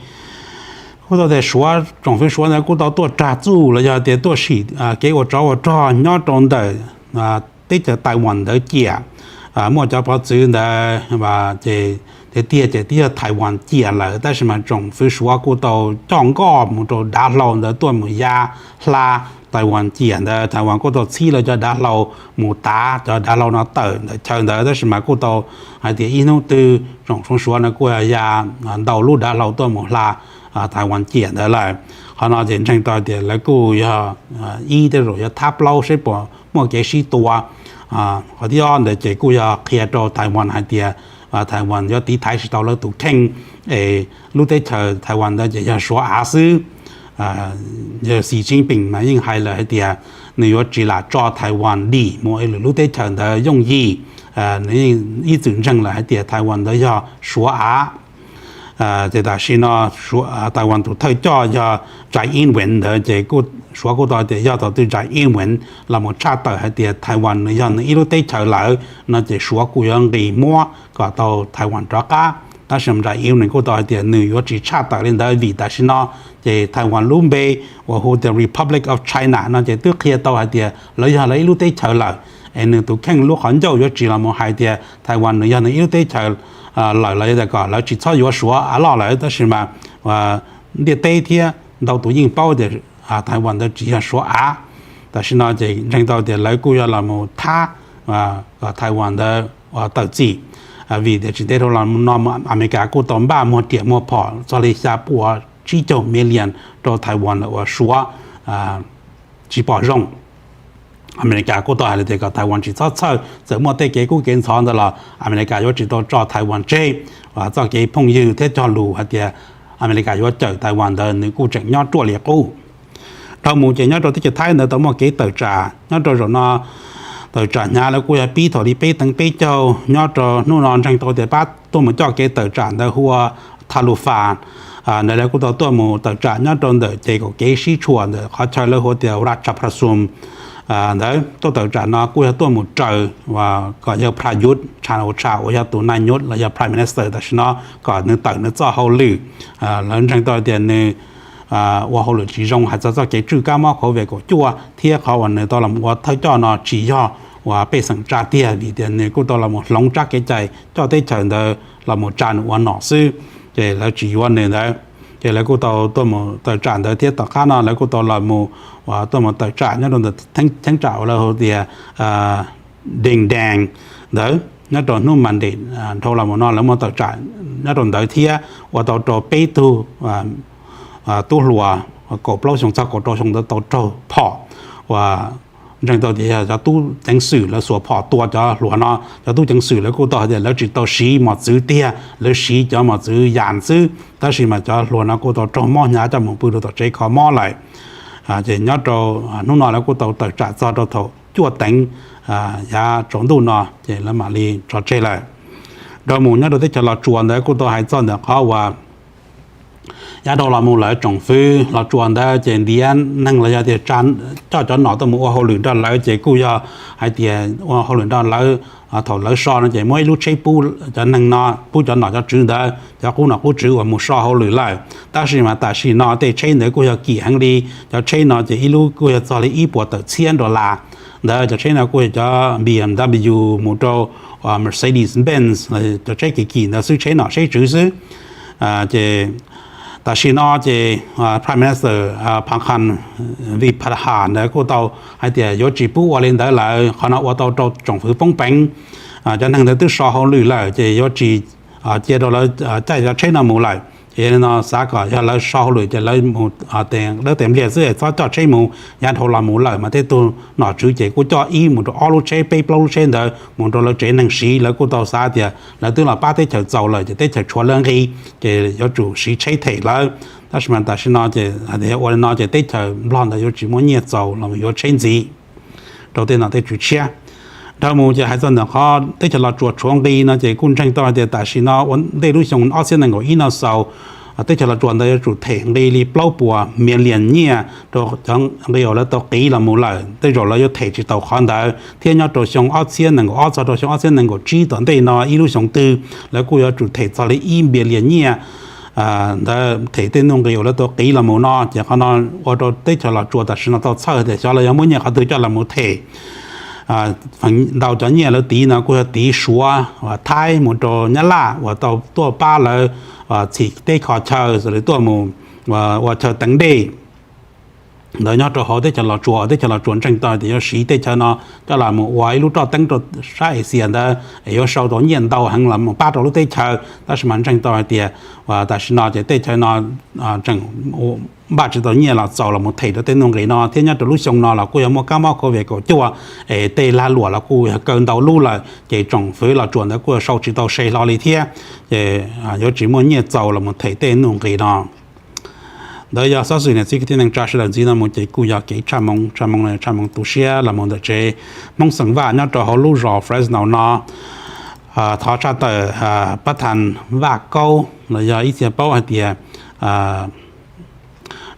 kuj tau tias Suav, tsoom fwv Suav ntawd kuj tau tuaj rag txuj los yog tias tuaj sim kev ua tsov ua rog nyob rau ntawm teb chaws Taiwan ntawd ciam. Muaj cov pov txwv ntawd ces tiag tiag ces twb yog Taiwan ciam lawm, tab sis mas tsoom fwv Suav kuj tau coj nkoj mus rau dav hlau ntawd tuaj mus ya hla Taiwan ciam ntawd. Taiwan kuj tau txhib lawv cov dav hlau mus tav cov dav hlau no tawm ntawm chaw ntawd, tab sis mas kuj tau hais tias ib hnub twg tsoom fwv Suav no kuj yog ya ntau lub dav hlau tuaj mus hla Taiwan ciam ntawd lawm. Qhov no ces ntseeg tau tias lawv kuj yog ib tej zaum yuav thab plaub seb puas muaj kev sib tua. Qhov thib ob ntawd ces kuj yog qhia rau Taiwan hais tias Taiwan yuav tiv thaiv tsis tau lawv tus kheej, es lub teb chaws Taiwan ntawd ces yog Suav av xwb. Yawg Xi Jinping mas yeej hais lawm hais tias nws yuav tsis lam tso Taiwan dim mus lwm lub teb chaws ntawd yooj yim. Nws yeej ib txwm ntseeg lawm hais tias Taiwan ntawd yog Suav av. Ces tam sim no Taiwan tus thawj coj yog Tsais Ib Weev ntawd ces Suav kuj tau tias yog thaum twg Tsais Ib Weev los mus tshaj tawm hais tias Taiwan nws yog nws ib lub teb chaws lawm no ces Suav kuj yuav nqis muab kom tau Taiwan rov qab. Tab sis Tsais Ib Weev kuj tau hais tias nws yuav tsis tshaj tawm li ntawd vim tam sim no ces Taiwan lub npe uas hu tias Republic of China no ces twb qhia tau hais tias lawv yog lawv ib lub teb chaws lawm, es nws tus kheej lub qhov ncauj yuav tsis los mus hais tias Taiwan nws yog nws ib lub teb chaws lawm los yog tias kom lawv tsis txhob yuav Suav av loj lawm. Tab sis mas ntiaj teb thiab ntau tus yeej paub tias Taiwan ntawd tsis yog Suav av. Tam sim no ces ntseeg tau tias lawv kuj yog los mus thab kom Taiwan ntawd tawm txim, vim tias tsis ntev dhau los no Amelikas kuj tau npaj muag riam muag phom txog li xya puas tsib caug million rau Taiwan lawm uas Suav tsis pom zoo. Amelikas kuj tau hais lawm tias kom Taiwan tsis txhob txhawj, txawm muaj tej kev kub kev ntxhov ntawd los Amelikas yuav tsis tau tso Taiwan tseg. Txoj kev phooj ywg thiab cog lus hais tias Amelikas yuav cawm Taiwan ntawd nws kuj tseem nyob ruaj li qub. Dhau mus ces nyob rau teb chaws Thaib ntawd tau muaj kev tawm tsam nyob rau zaum no. Tawm tsam hnyav lawv kuj yog pib thaum li peb teev peb caug, nyob rau hnub no ntseeg tau tias pab tuaj mus coj kev tawm tsam ntawd hu ua Tha Lu Fa ntawd lawv kuj tau tuaj mus tawm tsam nyob rau ntawm ces kaum kev sib tshuam ntawm qhov chaw lawv hu tias Rajaphrasum ntawd. Tuaj tawm tsam no kuj yog tuaj mus raws kom yawg Prayuth Chan-o-cha uas yog tus nai nyuv los yog Prime Minister tam sim no kom nws tawm nws txoj hauj lwm. Lawv ntseeg tau tias nws ua hauj lwm tsis zoo hais txog txoj kev tswj kab mob COVID kaum cuaj thiab qhov uas nws tau los ua thawj coj no tsis yog uas pej xeem tsa tiag, vim tias nws kuj tau los mus hloov tsab kev cai coj teb chaws ntawd los mus tsa nws ua nom xwb, ces lawv tsis yuav nws ntawd. Ces lawv kuj tau tuaj mus tawm tsam ntawd thiab tom qab no lawv kuj tau los mus uas tuaj mus tawm tsam nyob rau ntawm cheeb tsam uas lawv hu tias Deeng Daeng ntawd nyob rau hnub Monday dhau los mus no lawv muaj tawm tsam nyob rau ntawd thiab ua tau rau peb tug tub hluas kaum plaub xyoo txog kaum rau xyoo ntawd tau raug phom uas ntseeg tau tias yog cov tub ceev xwm lawv xuas phom tua cov hluas no. Cov tub ceev xwm lawv kuj tau hais tias lawv tsis tau siv mos txwv tiag, lawv siv cov mos txwv yas xwb, tab sis mas cov hluas no kuj tau raug mob hnyav coj mus pw rau tom tsev kho mob lawm. Ces nyob rau hnub no lawv kuj tau tawm tsam txog rau thaum cuaj teev yav tsaus ntuj no ces lawv mam li tso tseg lawm. Dhau mus nyob rau teb chaws Los Tsuas ntawd kuj tau hais txog ntawm qhov uas yav dhau los mus lawv tsoom fwv Los Tsuas ntawd ces ntiav neeg los yog tias coj cov nom tuaj mus ua hauj lwm nrog lawv ces kuj yog hais tias ua hauj lwm nrog lawv. Thaum lawv so no ces muab ib lub tsheb pub cov neeg no, pub cov nom cov tswv ntawd, cov qub nom qub tswv uas mus so hauj lwm lawm. Tab sis mas tam sim no tej tsheb ntawd kuj yog kim heev li. Cov tsheb no ces ib lub kuj yog txog li ib puas tawm txhiab dollar ntawd. Cov tsheb no kuj yog cov BMW mus rau Mercedes Benz, cov tsheb kim kim ntawd xwb, tsheb nom tsheb tswv xwb. Ces tam sim no ces Prime Minister Paetongtarn Shinawatra ntawd kuj tau hais tias yuav tsis pub ua li ntawd lawm, qhov no ua tau rau tsoom fwv poob peev. Cov neeg ntawd twb so hauj lwm lawm ces yuav tsis cia rau lawv caij cov tsheb no mus lawm. Ces yog li no xav kom yog lawv so hauj lwm ces lawv mus dawb tes npliag xwb es txhob coj tsheb mus. Yav dhau los mus lawm mas tej tug nom tswv ces kuj coj ib mus rau ob lub tsheb peb plaub lub tsheb ntawd mus rau lawv tsev neeg siv. Lawv kuj tau xav tias lawv twb los pab teb chaws txaus lawm ces teb chaws tshuav lawv nqi ces yuav tsum siv tsheb them lawv. Tab sis mas tam sim no ces hais tias yog ua li no ces teb chaws Nplog ntawd yuav tsis muaj nyiaj txaus los yuav tsheb ntxiv rau tej nom tej tswv tshiab. Dhau mus ces hais txog ntawm qhov teb chaws Los Tsuas tshuav nqi no ces kuj ntseeg tau hais tias tam sim no ua ntej lub xyoo ob txhiab nees nkaum ib no xaus, teb chaws Los Tsuas ntawd yuav tsum them nqi li plaub puas million nyiaj rau cov nqi uas lawv tau qiv los mus lawm. Tej zaum lawv yuav them tsis tau qhov ntawd thiab nyob rau xyoo ob txhiab nees nkaum ob txog rau xyoo ob txhiab nees nkaum tsib tom ntej no ib lub xyoo twg lawv kuj yuav tsum them txog li ib billion nyiaj ntawd them tej nuj nqis uas lawv tau qiv los mus no. Ces qhov no ua rau teb chaws Los Tsuas tam sim no tau txhawj tias xyov lawv yuav muab nyiaj qhov twg coj los mus them. Ntau cov nyiaj lawv tiv no kuj yog tiv Suav, Thaib mus rau Nyab Laj uas tau tuaj pab lawv txhim teb kho chaw xws li tuaj mus ua chaw teev dej ntawd nyob rau hauv teb chaws Los Tsuas. Teb chaws Los Tsuas ntseeg tau hais tias yuav siv teb chaws no coj los mus ua ib lub roj teeb rau sab Asia ntawd es yuav sau tau nyiaj ntau heev los mus pab rau lub teb chaws. Tab sis mas ntseeg tau hais tias tam sim no ces teb chaws no tseem npaj tsis tau nyiaj los txaus los mus them rau tej nuj nqis no thiab nyob rau lub xyoo no los kuj yog muaj kab mob COVID kaum cuaj es tej lag luam los kuj yog kaw ntau lub lawm ces tsoom fwv Los Tsuas ntawd kuj sau tsis tau se hlo li thiab. Ces yuav tsis muaj nyiaj txaus los mus them tej nuj nqis no. Ntawd yog xov xwm niam txiv kwv tij neej tsa sawv daws ntxiv no mus ces kuj yog kev tshaj moo, tshaj moo no tshaj moo tu siab los mus ntawm tsev Hmoob xeem Vaj nyob rau hauv lub zos Fresno no. Thov tshaj tawm Pab Thas Vaj Kaub los yog ib txhia paub hais tias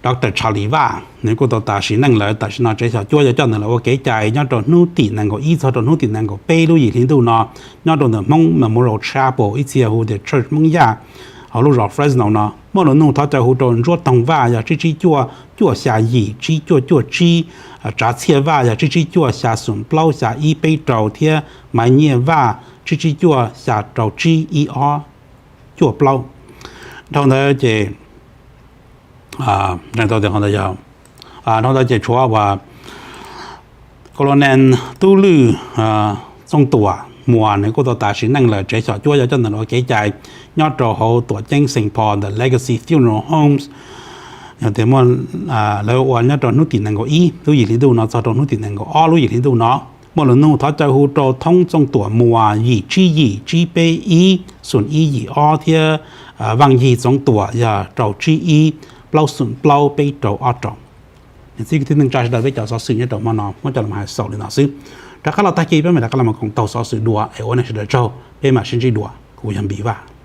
Doctor Charlie Vaj nws kuj tau tas sim neej lawm. Tam sim no tsev xyom cuab yuav coj nws los ua kev cai nyob rau hnub tim nees nkaum ib txog rau hnub tim nees nkaum peb lub yim hli ntuj no nyob rau ntawm Hmoob Memorial Chapel ib txhia hu tias Church Hmoob Yaj hauv lub zos Fresno no. Muaj lus nug thov caw hu rau Ntsuab Toog Vaj yog tsib tsib cuaj cuaj xya yim, tsib cuaj cuaj tsib, Tsav Txhiaj Vaj yog tsib tsib cuaj xya xoom plaub xya ib peb rau thiab Maiv Nyiaj Vaj tsib tsib cuaj xya rau tsib ib ob cuaj plaub. Dhau ntawd ces, dhau ntawd ces tshuav uas Colonel Tub Lwj Txooj Tuam Muas nws kuj tau tas sim neej lawm. Tsev xyom cuab yuav coj nws los ua kev cai nyob rau hauv tuam ceeb Saint Paul ntawm Legacy Funeral Homes. Yog tias muaj, lawv ua nyob rau hnub tim nees nkaum ib lub yim hli ntuj no txog rau hnub tim nees nkaum ob lub yim hli ntuj no. Muaj lus nug thov caw hu rau Thoob Txooj Tuam Muas yim tsib yim tsib peb ib xoom ib yim ob thiab Vaaj Yig Txoov Tuam yog rau tsib ib plaub xoom plaub peb rau ob rau. Niam txiv kwv tij neej tsa sawv daws, peb cov xov xwm nyob rau hmo no muab coj los hais xaus li no xwb. Rov qab los tag kis peb mam rov qab los koom taug xov xwm dua es ua nej sawv daws tsaug, peb mam sib ntsib dua. Kuv yog Npis Vaj.